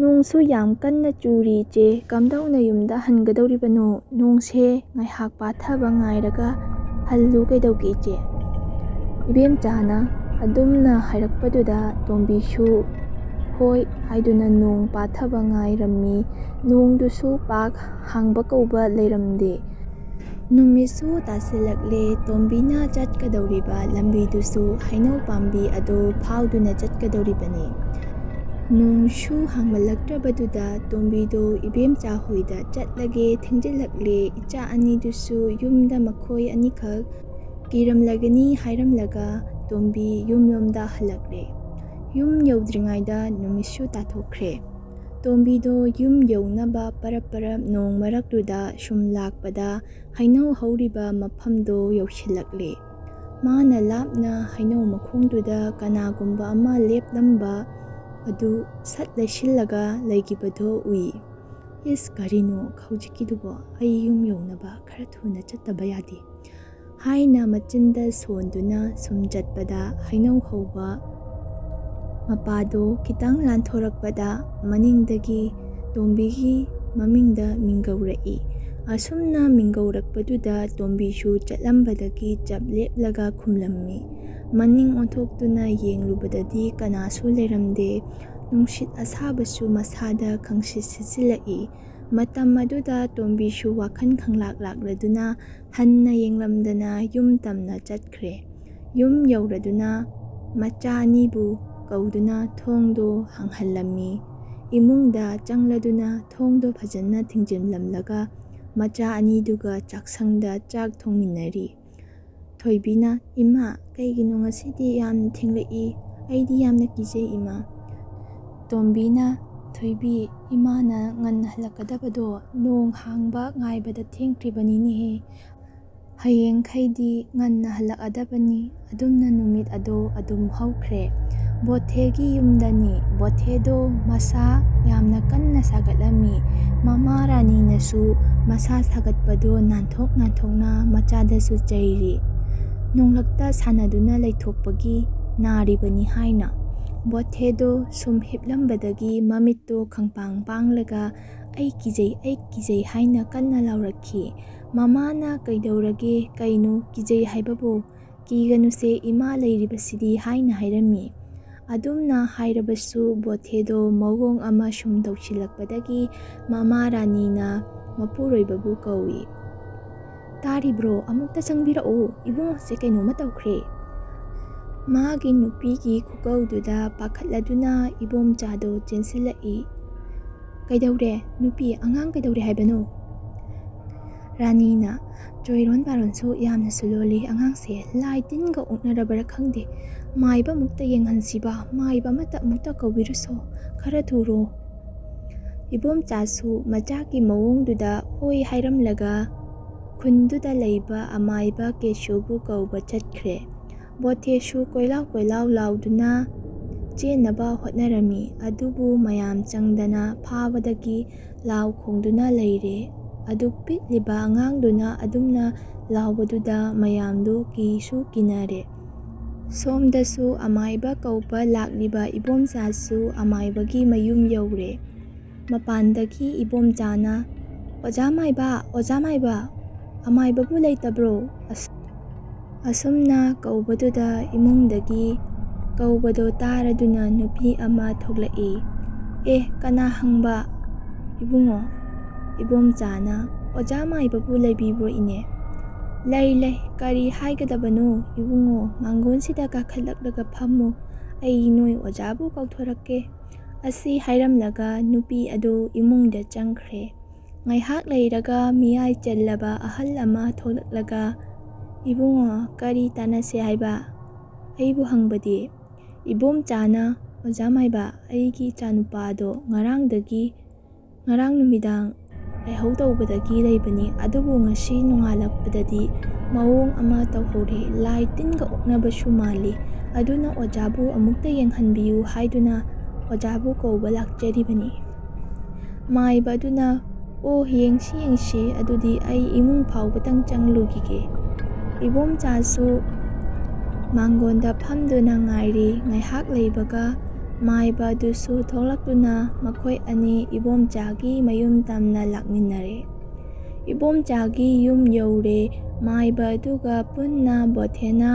"ꯅꯣꯡꯁꯨ ꯌꯥꯝ ꯀꯟꯅ ꯆꯨꯔꯤ, ꯏꯆꯦ, ꯀꯝꯗꯧꯅ ꯌꯨꯝꯗ ꯍꯟꯒꯗꯧꯔꯤꯕꯅꯣ? ꯅꯣꯡꯁꯦ ꯉꯥꯏꯍꯥꯛ ꯄꯥꯊꯕ ꯉꯥꯏꯔꯒ ꯍꯜꯂꯨ ꯀꯩꯗꯧꯒꯦ, ꯏꯆꯦ?" ꯏꯕꯦꯝꯆꯥꯅ ꯑꯗꯨꯝꯅ ꯍꯥꯏꯔꯛꯄꯗꯨꯗ ꯇꯣꯝꯕꯤꯁꯨ "ꯍꯣꯏ" ꯍꯥꯏꯗꯨꯅ ꯅꯣꯡ ꯄꯥꯊꯕ ꯉꯥꯏꯔꯝꯃꯤ꯫ ꯅꯣꯡꯗꯨꯁꯨ ꯄꯥꯛ ꯍꯥꯡꯕ ꯀꯧꯕ ꯂꯩꯔꯝꯗꯦ꯫ ꯅꯨꯃꯤꯠꯁꯨ ꯇꯥꯁꯤꯜꯂꯛꯂꯦ꯫ ꯇꯣꯝꯕꯤꯅ ꯆꯠꯀꯗꯧꯔꯤꯕ ꯂꯝꯕꯤꯗꯨꯁꯨ ꯍꯩꯅꯧ ꯄꯥꯝꯕꯤ ꯑꯗꯨ ꯐꯥꯎꯗꯨꯅ ꯆꯠꯀꯗꯧꯔꯤꯕꯅꯤ꯫ ꯅꯣꯡꯁꯨ ꯍꯥꯡꯃꯜꯂꯛꯇ꯭ꯔꯕꯗꯨꯗ ꯇꯣꯝꯕꯤꯗꯣ ꯏꯕꯦꯝꯆꯥ ꯍꯣꯏꯗ ꯆꯠꯂꯒꯦ, ꯊꯦꯡꯖꯤꯜꯂꯛꯂꯦ, ꯏꯆꯥ ꯑꯅꯤꯗꯨꯁꯨ ꯌꯨꯝꯗ ꯃꯈꯣꯏ ꯑꯅꯤꯈꯛ ꯀꯤꯔꯝꯂꯒꯅꯤ ꯍꯥꯏꯔꯝꯂꯒ ꯇꯣꯝꯕꯤ ꯌꯨꯝꯂꯣꯝꯗ ꯍꯜꯂꯛꯂꯦ꯫ ꯌꯨꯝ ꯌꯧꯗ꯭ꯔꯤꯉꯩꯗ ꯅꯨꯃꯤꯠꯁꯨ ꯇꯥꯊꯣꯛꯈ꯭ꯔꯦ꯫ ꯇꯣꯝꯕꯤꯗꯣ ꯌꯨꯝ ꯌꯧꯅꯕ ꯄꯔꯞ ꯄꯔꯞ ꯅꯣꯡ ꯃꯔꯛꯇꯨꯗ ꯁꯨꯝ ꯂꯥꯛꯄꯗ ꯍꯩꯅꯧ ꯍꯧꯔꯤꯕ ꯃꯐꯝꯗꯣ ꯌꯧꯁꯤꯜꯂꯛꯂꯦ꯫ ꯃꯥꯅ ꯂꯥꯞꯅ ꯍꯩꯅꯧ ꯃꯈꯣꯡꯗꯨꯗ ꯀꯅꯥꯒꯨꯝꯕ ꯑꯃ ꯂꯦꯞꯂꯝꯕ ꯑꯗꯨ ꯁꯠ ꯂꯩꯁꯤꯜꯂꯒ ꯂꯩꯈꯤꯕꯗꯣ ꯎꯏ꯫ "ꯏꯁ, ꯀꯔꯤꯅꯣ ꯍꯧꯖꯤꯛꯀꯤꯗꯨꯕꯣ? ꯑꯩ ꯌꯨꯝ ꯌꯧꯅꯕ ꯈꯔ ꯊꯨꯅ ꯆꯠꯇꯕ ꯌꯥꯗꯦ" ꯍꯥꯏꯅ ꯃꯆꯤꯟꯗ ꯁꯣꯟꯗꯨꯅ ꯁꯨꯝ ꯆꯠꯄꯗ, ꯍꯩꯅꯧ ꯍꯧꯕ ꯃꯄꯥꯗꯣ ꯈꯤꯇꯪ ꯂꯥꯟꯊꯣꯔꯛꯄꯗ ꯃꯅꯤꯡꯗꯒꯤ ꯇꯣꯝꯕꯤꯒꯤ ꯃꯃꯤꯡꯗ ꯃꯤꯡꯒꯧꯔꯛꯏ꯫ ꯑꯁꯨꯝꯅ ꯃꯤꯡꯒꯧꯔꯛꯄꯗꯨꯗ ꯇꯣꯝꯕꯤꯁꯨ ꯆꯠꯂꯝꯕꯗꯒꯤ ꯆꯞ ꯂꯦꯞꯂꯒ ꯈꯨꯝꯂꯝꯃꯤ꯫ ꯃꯅꯤꯡ ꯑꯣꯟꯊꯣꯛꯇꯨꯅ ꯌꯦꯡꯂꯨꯕꯗꯗꯤ ꯀꯅꯥꯁꯨ ꯂꯩꯔꯝꯗꯦ꯫ ꯅꯨꯡꯁꯤꯠ ꯑꯁꯥꯕꯁꯨ ꯃꯁꯥꯗ ꯈꯪꯁꯤꯠ ꯁꯤꯠꯆꯤꯜꯂꯛꯏ꯫ ꯃꯇꯝ ꯑꯗꯨꯗ ꯇꯣꯝꯕꯤꯁꯨ ꯋꯥꯈꯜ ꯈꯪꯂꯥꯛ ꯂꯥꯛꯂꯗꯨꯅ ꯍꯟꯅ ꯌꯦꯡꯂꯝꯗꯅ ꯌꯨꯝ ꯇꯝꯅ ꯆꯠꯈ꯭ꯔꯦ꯫ ꯌꯨꯝ ꯌꯧꯔꯗꯨꯅ ꯃꯆꯥ ꯑꯅꯤꯕꯨ ꯀꯧꯗꯨꯅ ꯊꯣꯡꯗꯣ ꯍꯥꯡꯍꯜꯂꯝꯃꯤ꯫ ꯏꯃꯨꯡꯗ ꯆꯪꯂꯗꯨꯅ ꯊꯣꯡꯗꯣ ꯐꯖꯅ ꯊꯤꯡꯖꯤꯜꯂꯝꯂꯒ ꯃꯆꯥ ꯑꯅꯤꯗꯨꯒ ꯆꯥꯛꯁꯪꯗ ꯆꯥꯛ ꯊꯣꯡꯃꯤꯟꯅꯔꯤ꯫ ꯊꯣꯏꯕꯤꯅ, "ꯏꯃꯥ, ꯀꯩꯒꯤꯅꯣ ꯉꯁꯤꯗꯤ ꯌꯥꯝꯅ ꯊꯦꯡꯂꯛꯏ? ꯑꯩꯗꯤ ꯌꯥꯝꯅ ꯀꯤꯖꯩ, ꯏꯃꯥ꯫" ꯇꯣꯝꯕꯤꯅ, "ꯊꯣꯏꯕꯤ, ꯏꯃꯥꯅ ꯉꯟꯅ ꯍꯜꯂꯛꯀꯗꯕꯗꯣ ꯅꯣꯡ ꯍꯥꯡꯕ ꯉꯥꯏꯕꯗ ꯊꯦꯡꯈ꯭ꯔꯤꯕꯅꯤꯅꯦꯍꯦ꯫ ꯍꯌꯦꯡꯈꯩꯗꯤ ꯉꯟꯅ ꯍꯜꯂꯛꯑꯗꯕꯅꯤ꯫" ꯑꯗꯨꯝꯅ ꯅꯨꯃꯤꯠ ꯑꯗꯣ ꯑꯗꯨꯝ ꯍꯧꯈ꯭ꯔꯦ꯫ ꯕꯣꯊꯦꯒꯤ ꯌꯨꯝꯗꯅꯤ꯫ ꯕꯣꯊꯦꯗꯣ ꯃꯁꯥ ꯌꯥꯝꯅ ꯀꯟꯅ ꯁꯥꯒꯠꯂꯝꯃꯤ꯫ ꯃꯃꯥ ꯔꯥꯅꯤꯅꯁꯨ ꯃꯁꯥ ꯁꯥꯒꯠꯄꯗꯣ ꯅꯥꯟꯊꯣꯛ ꯅꯥꯟꯊꯣꯛꯅ ꯃꯆꯥꯗꯁꯨ ꯆꯩꯔꯤ꯫ ꯅꯣꯡꯂꯛꯇ ꯁꯥꯟꯅꯗꯨꯅ ꯂꯩꯊꯣꯛꯄꯒꯤ ꯅꯥꯔꯤꯕꯅꯤ ꯍꯥꯏꯅ꯫ ꯕꯣꯊꯦꯗꯣ ꯁꯨꯝ ꯍꯤꯞꯂꯝꯕꯗꯒꯤ ꯃꯃꯤꯠꯇꯣ ꯈꯪꯄꯥꯡ ꯄꯥꯡꯂꯒ, "ꯑꯩ ꯀꯤꯖꯩ, ꯑꯩ ꯀꯤꯖꯩ" ꯍꯥꯏꯅ ꯀꯟꯅ ꯂꯥꯎꯔꯛꯈꯤ꯫ ꯃꯃꯥꯅ, "ꯀꯩꯗꯧꯔꯒꯦ? ꯀꯩꯅꯣ ꯀꯤꯖꯩ ꯍꯥꯏꯕꯕꯨ? ꯀꯤꯒꯅꯨꯁꯦ, ꯏꯃꯥ ꯂꯩꯔꯤꯕꯁꯤꯗꯤ" ꯍꯥꯏꯅ ꯍꯥꯏꯔꯝꯃꯤ꯫ ꯑꯗꯨꯝꯅ ꯍꯥꯏꯔꯕꯁꯨ ꯕꯣꯊꯦꯗꯣ ꯃꯑꯣꯡ ꯑꯃ ꯁꯨꯝ ꯇꯧꯁꯤꯜꯂꯛꯄꯗꯒꯤ ꯃꯃꯥ ꯔꯥꯅꯤꯅ ꯃꯄꯨꯔꯣꯏꯕꯕꯨ ꯀꯧꯏ꯫ "ꯇꯥꯔꯤꯕ꯭ꯔꯣ? ꯑꯃꯨꯛꯇ ꯆꯪꯕꯤꯔꯛꯎ, ꯏꯕꯨꯡꯉꯣꯁꯦ ꯀꯩꯅꯣꯝꯃ ꯇꯧꯈ꯭ꯔꯦ꯫" ꯃꯥꯒꯤ ꯅꯨꯄꯤꯒꯤ ꯈꯨꯀꯧꯗꯨꯗ ꯄꯥꯈꯠꯂꯗꯨꯅ ꯏꯕꯣꯝꯆꯥꯗꯣ ꯆꯦꯟꯁꯤꯜꯂꯛꯏ꯫ "ꯀꯩꯗꯧꯔꯦ? ꯅꯨꯄꯤ, ꯑꯉꯥꯡ ꯀꯩꯗꯧꯔꯦ ꯍꯥꯏꯕꯅꯣ?" ꯔꯥꯅꯤꯅ, "ꯆꯣꯏꯔꯣꯟ ꯄꯥꯔꯣꯟꯁꯨ ꯌꯥꯝꯅꯁꯨ ꯂꯣꯜꯂꯤ ꯑꯉꯥꯡꯁꯦ, ꯂꯥꯏ ꯇꯤꯟꯒ ꯑꯣꯛꯅꯔꯕ꯭ꯔꯥ ꯈꯪꯗꯦ꯫ ꯃꯥꯏꯕ ꯑꯃꯨꯛꯇ ꯌꯦꯡꯍꯟꯁꯤꯕ, ꯃꯥꯏꯕ ꯑꯃꯇ ꯑꯃꯨꯛꯇ ꯀꯧꯕꯤꯔꯨꯁꯣ, ꯈꯔ ꯊꯨꯔꯣ꯫" ꯏꯕꯣꯝꯆꯥꯁꯨ ꯃꯆꯥꯒꯤ ꯃꯑꯣꯡꯗꯨꯗ ꯍꯣꯏ ꯍꯥꯏꯔꯝꯂꯒ ꯈꯨꯟꯗꯨꯗ ꯂꯩꯕ ꯑꯃꯥꯏꯕ ꯀꯦꯁꯨꯕꯨ ꯀꯧꯕ ꯆꯠꯈ꯭ꯔꯦ꯫ ꯕꯣꯊꯦꯁꯨ ꯀꯣꯏꯂꯥꯎ ꯀꯣꯏꯂꯥꯎ ꯂꯥꯎꯗꯨꯅ ꯆꯦꯟꯅꯕ ꯍꯣꯠꯅꯔꯝꯃꯤ, ꯑꯗꯨꯕꯨ ꯃꯌꯥꯝ ꯆꯪꯗꯅ ꯐꯥꯕꯗꯒꯤ ꯂꯥꯎ ꯈꯣꯡꯗꯨꯅ ꯂꯩꯔꯦ꯫ ꯑꯗꯨꯛ ꯄꯤꯛꯂꯤꯕ ꯑꯉꯥꯡꯗꯨꯅ ꯑꯗꯨꯝꯅ ꯂꯥꯎꯕꯗꯨꯗ ꯃꯌꯥꯝꯗꯨ ꯀꯤꯁꯨ ꯀꯤꯅꯔꯦ꯫ ꯁꯣꯝꯗꯁꯨ ꯑꯃꯥꯏꯕ ꯀꯧꯕ ꯂꯥꯛꯂꯤꯕ ꯏꯕꯣꯝꯆꯥꯁꯨ ꯑꯃꯥꯏꯕꯒꯤ ꯃꯌꯨꯝ ꯌꯧꯔꯦ꯫ ꯃꯄꯥꯟꯗꯒꯤ ꯏꯕꯣꯝꯆꯥꯅ, "ꯑꯣꯖꯥ ꯃꯥꯏꯕ, ꯑꯣꯖꯥ ꯃꯥꯏꯕ, ꯑꯃꯥꯏꯕꯕꯨ ꯂꯩꯇꯕ꯭ꯔꯣ?" ꯑꯁ-, ꯑꯁꯨꯝꯅ ꯀꯧꯕꯗꯨꯗ ꯏꯃꯨꯡꯗꯒꯤ ꯀꯧꯕꯗꯣ ꯇꯥꯔꯗꯨꯅ ꯅꯨꯄꯤ ꯑꯃ ꯊꯣꯛꯂꯛꯏ꯫ "ꯑꯦ, ꯀꯅꯥ ꯍꯪꯕ?" "ꯏꯕꯨꯡꯉꯣ?" ꯏꯕꯣꯝꯆꯥꯅ, "ꯑꯣꯖꯥ ꯃꯥꯏꯕꯕꯨ ꯂꯩꯕꯤꯕ꯭ꯔꯣ ꯏꯅꯦ?" "ꯂꯩ, ꯂꯩ, ꯀꯔꯤ ꯍꯥꯏꯒꯗꯕꯅꯣ ꯏꯕꯨꯡꯉꯣ? ꯃꯥꯡꯒꯣꯟꯁꯤꯗ ꯀꯥꯈꯠꯂꯛꯂꯒ ꯐꯝꯃꯨ, ꯑꯩ ꯅꯣꯏ ꯑꯣꯖꯥꯕꯨ ꯀꯧꯊꯣꯔꯛꯀꯦ"꯫ ꯑꯁꯤ ꯍꯥꯏꯔꯝꯂꯒ ꯅꯨꯄꯤ ꯑꯗꯨ ꯏꯃꯨꯡꯗ ꯆꯪꯈ꯭ꯔꯦ꯫ ꯉꯥꯏꯍꯥꯛ ꯂꯩꯔꯒ ꯃꯤꯌꯥꯏ ꯆꯜꯂꯕ ꯑꯍꯜ ꯑꯃ ꯊꯣꯛꯂꯛꯂꯒ, "ꯏꯕꯨꯡꯉꯣ, ꯀꯔꯤ ꯇꯥꯟꯅꯁꯦ ꯍꯥꯏꯕ?" "ꯑꯩꯕꯨ ꯍꯪꯕꯗꯤ?" ꯏꯕꯣꯝꯆꯥꯅ, "ꯑꯣꯖꯥ ꯃꯥꯏꯕ, ꯑꯩꯒꯤ ꯏꯆꯥꯅꯨꯄꯥꯗꯣ ꯉꯔꯥꯡꯗꯒꯤ, ꯉꯔꯥꯡ ꯅꯨꯃꯤꯗꯥꯡ ꯂꯥꯏꯍꯧ ꯇꯧꯕꯗꯒꯤ ꯂꯩꯕꯅꯤ, ꯑꯗꯨꯕꯨ ꯉꯁꯤ ꯅꯣꯡꯉꯥꯜꯂꯛꯄꯗꯗꯤ ꯃꯑꯣꯡ ꯑꯃ ꯇꯧꯍꯧꯔꯦ, ꯂꯥꯏ ꯇꯤꯟꯒ ꯑꯣꯛꯅꯕꯁꯨ ꯃꯥꯜꯂꯤ, ꯑꯗꯨꯅ ꯑꯣꯖꯥꯕꯨ ꯑꯃꯨꯛꯇ ꯌꯦꯡꯍꯟꯕꯤꯌꯨ" ꯍꯥꯏꯗꯨꯅ ꯑꯣꯖꯥꯕꯨ ꯀꯧꯕ ꯂꯥꯛꯆꯔꯤꯕꯅꯤ꯫ ꯃꯥꯏꯕ ꯑꯗꯨꯅ, "ꯑꯣ, ꯌꯦꯡꯁꯤ, ꯌꯦꯡꯁꯤ, ꯑꯗꯨꯗꯤ ꯑꯩ ꯏꯃꯨꯡ ꯐꯥꯎꯕꯇꯪ ꯆꯪꯂꯨꯈꯤꯒꯦ"꯫ ꯏꯕꯣꯝꯆꯥꯁꯨ ꯃꯥꯡꯒꯣꯟꯗ ꯐꯝꯗꯨꯅ ꯉꯥꯏꯔꯤ꯫ ꯉꯥꯏꯍꯥꯛ ꯂꯩꯕꯒ ꯃꯥꯏꯕ ꯑꯗꯨꯁꯨ ꯊꯣꯛꯂꯛꯇꯨꯅ ꯃꯈꯣꯏ ꯑꯅꯤ ꯏꯕꯣꯝꯆꯥꯒꯤ ꯃꯌꯨꯝ ꯇꯝꯅ ꯂꯥꯛꯃꯤꯟꯅꯔꯦ꯫ ꯏꯕꯣꯝꯆꯥꯒꯤ ꯌꯨꯝ ꯌꯧꯔꯦ꯫ ꯃꯥꯏꯕ ꯑꯗꯨꯒ ꯄꯨꯟꯅ ꯕꯣꯊꯦꯅ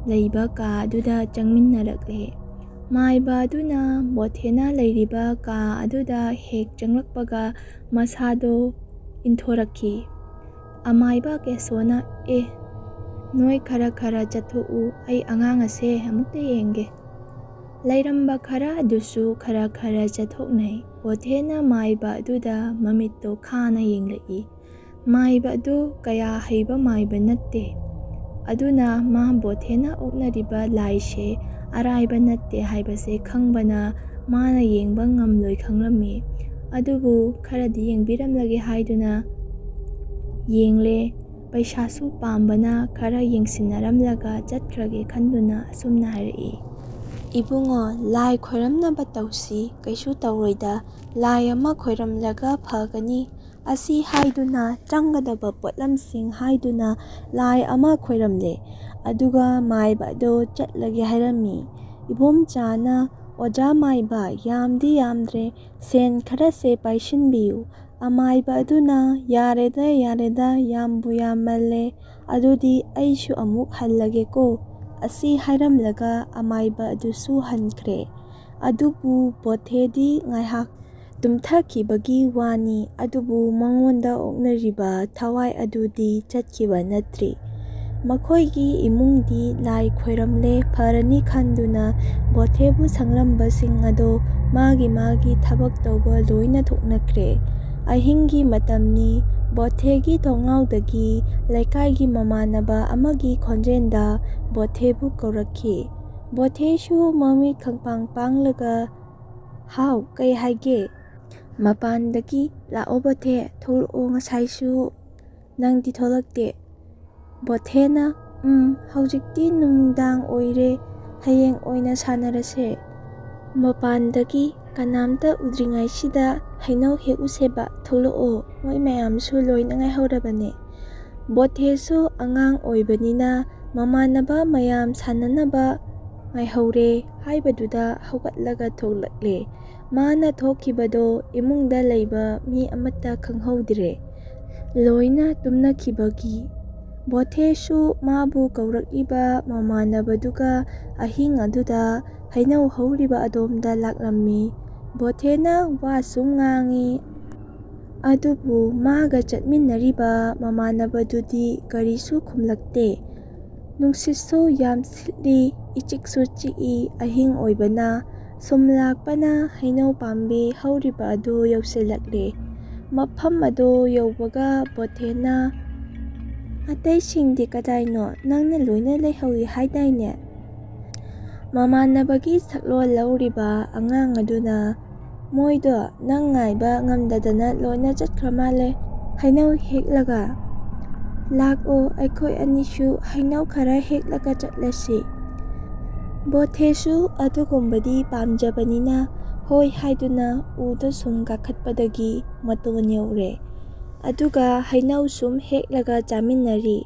ꯂꯩꯕ ꯀꯥ ꯑꯗꯨꯗ ꯆꯪꯃꯤꯟꯅꯔꯛꯂꯦ꯫ ꯃꯥꯏꯕ ꯑꯗꯨꯅ ꯕꯣꯊꯦꯅ ꯂꯩꯔꯤꯕ ꯀꯥ ꯑꯗꯨꯗ ꯍꯦꯛ ꯆꯪꯂꯛꯄꯒ ꯃꯁꯥꯗꯣ ꯏꯟꯊꯣꯔꯛꯈꯤ꯫ ꯑꯃꯥꯏꯕ ꯀꯦꯁꯣꯅ, "ꯑꯦ, ꯅꯣꯏ ꯈꯔ ꯈꯔ ꯆꯠꯊꯣꯛꯎ, ꯑꯩ ꯑꯉꯥꯡ ꯑꯁꯦ ꯑꯃꯨꯛꯇ ꯌꯦꯡꯒꯦ"꯫ ꯂꯩꯔꯝꯕ ꯈꯔ ꯑꯗꯨꯁꯨ ꯈꯔ ꯈꯔ ꯆꯠꯊꯣꯛꯅꯩ꯫ ꯕꯣꯊꯦꯅ ꯃꯥꯏꯕ ꯑꯗꯨꯗ ꯃꯃꯤꯠꯇꯣ ꯈꯥꯅ ꯌꯦꯡꯂꯛꯏ꯫ ꯃꯥꯏꯕ ꯑꯗꯨ ꯀꯌꯥ ꯍꯩꯕ ꯃꯥꯏꯕ ꯅꯠꯇꯦ꯫ ꯑꯗꯨꯅ ꯃꯥ ꯕꯣꯊꯦꯅ ꯑꯣꯛꯅꯔꯤꯕ ꯂꯥꯏꯁꯦ ꯑꯔꯥꯏꯕ ꯅꯠꯇꯦ ꯍꯥꯏꯕꯁꯦ ꯈꯪꯕꯅ ꯃꯥꯅ ꯌꯦꯡꯕ ꯉꯝꯂꯣꯏ ꯈꯪꯂꯝꯃꯤ꯫ ꯑꯗꯨꯕꯨ ꯈꯔꯗꯤ ꯌꯦꯡꯕꯤꯔꯝꯂꯒꯦ ꯍꯥꯏꯗꯨꯅ ꯌꯦꯡꯂꯦ꯫ ꯄꯩꯁꯥꯁꯨ ꯄꯥꯝꯕꯅ ꯈꯔ ꯌꯦꯡꯁꯤꯟꯅꯔꯝꯂꯒ ꯆꯠꯈ꯭ꯔꯒꯦ ꯈꯟꯗꯨꯅ ꯑꯁꯨꯝꯅ ꯍꯥꯏꯔꯛꯏ, "ꯏꯕꯨꯡꯉꯣ, ꯂꯥꯏ ꯈꯣꯏꯔꯝꯅꯕ ꯇꯧꯁꯤ, ꯀꯩꯁꯨ ꯇꯧꯔꯣꯏꯗ, ꯂꯥꯏ ꯑꯃ ꯈꯣꯏꯔꯝꯂꯒ ꯐꯒꯅꯤ, ꯑꯁꯤ ꯍꯥꯏꯗꯨꯅ ꯆꯪꯒꯗꯕ ꯄꯣꯠꯂꯝꯁꯤꯡ ꯍꯥꯏꯗꯨꯅ ꯂꯥꯏ ꯑꯃ ꯈꯣꯏꯔꯝꯂꯦ꯫ ꯑꯗꯨꯒ ꯃꯥꯏꯕ ꯑꯗꯣ ꯆꯠꯂꯒꯦ ꯍꯥꯏꯔꯝꯃꯤ꯫ ꯏꯕꯣꯝꯆꯥꯅ, "ꯑꯣꯖꯥ ꯃꯥꯏꯕ, ꯌꯥꯝꯗꯤ ꯌꯥꯝꯗ꯭ꯔꯦ, ꯁꯦꯟ ꯈꯔꯁꯦ ꯄꯥꯏꯁꯤꯟꯕꯤꯌꯨ"꯫ ꯑꯃꯥꯏꯕ ꯑꯗꯨꯅ, "ꯌꯥꯔꯦꯗ, ꯌꯥꯔꯦꯗ, ꯌꯥꯝꯕꯨ ꯌꯥꯝꯃꯜꯂꯦ, ꯑꯗꯨꯗꯤ ꯑꯩꯁꯨ ꯑꯃꯨꯛ ꯍꯜꯂꯒꯦꯀꯣ"꯫ ꯑꯁꯤ ꯍꯥꯏꯔꯝꯂꯒ ꯑꯃꯥꯏꯕ ꯑꯗꯨꯁꯨ ꯍꯟꯈ꯭ꯔꯦ꯫ ꯑꯗꯨꯕꯨ ꯕꯣꯊꯦꯗꯤ ꯉꯥꯏꯍꯥꯛ ꯇꯨꯝꯊꯈꯤꯕꯒꯤ ꯋꯥꯅꯤ, ꯑꯗꯨꯕꯨ ꯃꯉꯣꯟꯗ ꯑꯣꯛꯅꯔꯤꯕ ꯊꯋꯥꯏ ꯑꯗꯨꯗꯤ ꯆꯠꯈꯤꯕ ꯅꯠꯇ꯭ꯔꯤ꯫ ꯃꯈꯣꯏꯒꯤ ꯏꯃꯨꯡꯗꯤ ꯂꯥꯏ ꯈꯣꯏꯔꯝꯂꯦ ꯐꯔꯅꯤ ꯈꯟꯗꯨꯅ ꯕꯣꯊꯦꯕꯨ ꯁꯪꯂꯝꯕꯁꯤꯡ ꯑꯗꯣ ꯃꯥꯒꯤ ꯃꯥꯒꯤ ꯊꯕꯛ ꯇꯧꯕ ꯂꯣꯏꯅ ꯊꯣꯛꯅꯈ꯭ꯔꯦ꯫ ꯑꯍꯤꯡꯒꯤ ꯃꯇꯝꯅꯤ꯫ ꯕꯣꯊꯦꯒꯤ ꯊꯣꯡꯅꯥꯎꯗꯒꯤ ꯂꯩꯀꯥꯏꯒꯤ ꯃꯃꯥꯟꯅꯕ ꯑꯃꯒꯤ ꯈꯣꯟꯖꯦꯜꯗ ꯕꯣꯊꯦꯕꯨ ꯀꯧꯔꯛꯈꯤ꯫ ꯕꯣꯊꯦꯁꯨ ꯃꯃꯤꯠ ꯈꯪꯄꯥꯡ ꯄꯥꯡꯂꯒ, "ꯍꯥꯎ, ꯀꯩ ꯍꯥꯏꯒꯦ?" ꯃꯄꯥꯟꯗꯒꯤ, "ꯂꯥꯛꯑꯣ ꯕꯣꯊꯦ, ꯊꯣꯛꯂꯛꯑꯣ, ꯉꯁꯥꯏꯁꯨ ꯅꯪꯗꯤ ꯊꯣꯛꯂꯛꯇꯦ"꯫ ꯕꯣꯊꯦꯅ, "ꯎꯝ, ꯍꯧꯖꯤꯛꯇꯤ ꯅꯨꯃꯤꯗꯥꯡ ꯑꯣꯏꯔꯦ, ꯍꯌꯦꯡ ꯑꯣꯏꯅ ꯁꯥꯟꯅꯔꯁꯦ"꯫ ꯃꯄꯥꯟꯗꯒꯤ, "ꯀꯅꯥꯝꯇ ꯎꯗ꯭ꯔꯤꯉꯩꯁꯤꯗ ꯍꯩꯅꯧ ꯍꯦꯛꯎꯁꯦꯕ, ꯊꯣꯛꯂꯛꯑꯣ, ꯃꯣꯏ ꯃꯌꯥꯝꯁꯨ ꯂꯣꯏꯅ ꯉꯥꯏꯍꯧꯔꯕꯅꯦ"꯫ ꯕꯣꯊꯦꯁꯨ ꯑꯉꯥꯡ ꯑꯣꯏꯕꯅꯤꯅ ꯃꯃꯥꯟꯅꯕ ꯃꯌꯥꯝ ꯁꯥꯟꯅꯅꯕ ꯉꯥꯏꯍꯧꯔꯦ ꯍꯥꯏꯕꯗꯨꯗ ꯍꯧꯒꯠꯂꯒ ꯊꯣꯛꯂꯛꯂꯦ꯫ ꯃꯥꯅ ꯊꯣꯛꯈꯤꯕꯗꯣ ꯏꯃꯨꯡꯗ ꯂꯩꯕ ꯃꯤ ꯑꯃꯠꯇ ꯈꯪꯍꯧꯗ꯭ꯔꯦ꯫ ꯂꯣꯏꯅ ꯇꯨꯝꯅꯈꯤꯕꯒꯤ꯫ ꯕꯣꯊꯦꯁꯨ ꯃꯥꯕꯨ ꯀꯧꯔꯛꯂꯤꯕ ꯃꯃꯥꯟꯅꯕꯗꯨꯒ ꯑꯍꯤꯡ ꯑꯗꯨꯗ ꯍꯩꯅꯧ ꯍꯧꯔꯤꯕ ꯑꯗꯣꯝꯗ ꯂꯥꯛꯂꯝꯃꯤ꯫ ꯕꯣꯊꯦꯅ ꯋꯥꯁꯨ ꯉꯥꯡꯉꯤ, ꯑꯗꯨꯕꯨ ꯃꯥꯒ ꯆꯠꯃꯤꯟꯅꯔꯤꯕ ꯃꯃꯥꯟꯅꯕꯗꯨꯗꯤ ꯀꯔꯤꯁꯨ ꯈꯨꯝꯂꯛꯇꯦ꯫ ꯅꯨꯡꯁꯤꯠꯁꯨ ꯌꯥꯝ ꯁꯤꯠꯂꯤ, ꯏꯆꯤꯛꯁꯨ ꯆꯤꯛꯏ, ꯑꯍꯤꯡ ꯑꯣꯏꯕꯅ꯫ ꯁꯨꯝ ꯂꯥꯛꯄꯅ ꯍꯩꯅꯧ ꯄꯥꯝꯕꯤ ꯍꯧꯔꯤꯕ ꯑꯗꯨ ꯌꯧꯁꯤꯜꯂꯛꯂꯦ꯫ ꯃꯐꯝ ꯑꯗꯨ ꯌꯧꯕꯒ ꯕꯣꯊꯦꯅ, "ꯑꯇꯩꯁꯤꯡꯗꯤ ꯀꯗꯥꯏꯅꯣ? ꯅꯪꯅ ꯂꯣꯏꯅ ꯂꯩꯍꯧꯏ ꯍꯥꯏꯗꯥꯏꯅꯦ?" ꯃꯃꯥꯟꯅꯕꯒꯤ ꯁꯛꯂꯣꯟ ꯂꯧꯔꯤꯕ ꯑꯉꯥꯡ ꯑꯗꯨꯅ, "ꯃꯣꯏꯗꯣ ꯅꯪ ꯉꯥꯏꯕ ꯉꯝꯗꯗꯅ ꯂꯣꯏꯅ ꯆꯠꯈ꯭ꯔ ꯃꯥꯜꯂꯦ ꯍꯩꯅꯧ ꯍꯦꯛꯂꯒ꯫ ꯂꯥꯛꯑꯣ, ꯑꯩꯈꯣꯏ ꯑꯅꯤꯁꯨ ꯍꯩꯅꯧ ꯈꯔ ꯍꯦꯛꯂꯒ ꯆꯠꯂꯁꯤ"꯫ ꯕꯣꯊꯦꯁꯨ ꯑꯗꯨꯒꯨꯝꯕꯗꯤ ꯄꯥꯝꯖꯕꯅꯤꯅ ꯍꯣꯏ ꯍꯥꯏꯗꯨꯅ ꯎꯗ ꯁꯨꯝ ꯀꯥꯈꯠꯄꯗꯒꯤ ꯃꯇꯣꯟ ꯌꯧꯔꯦ꯫ ꯑꯗꯨꯒ ꯍꯩꯅꯧ ꯁꯨꯝ ꯍꯦꯛꯂꯒ ꯆꯥꯃꯤꯟꯅꯔꯤ꯫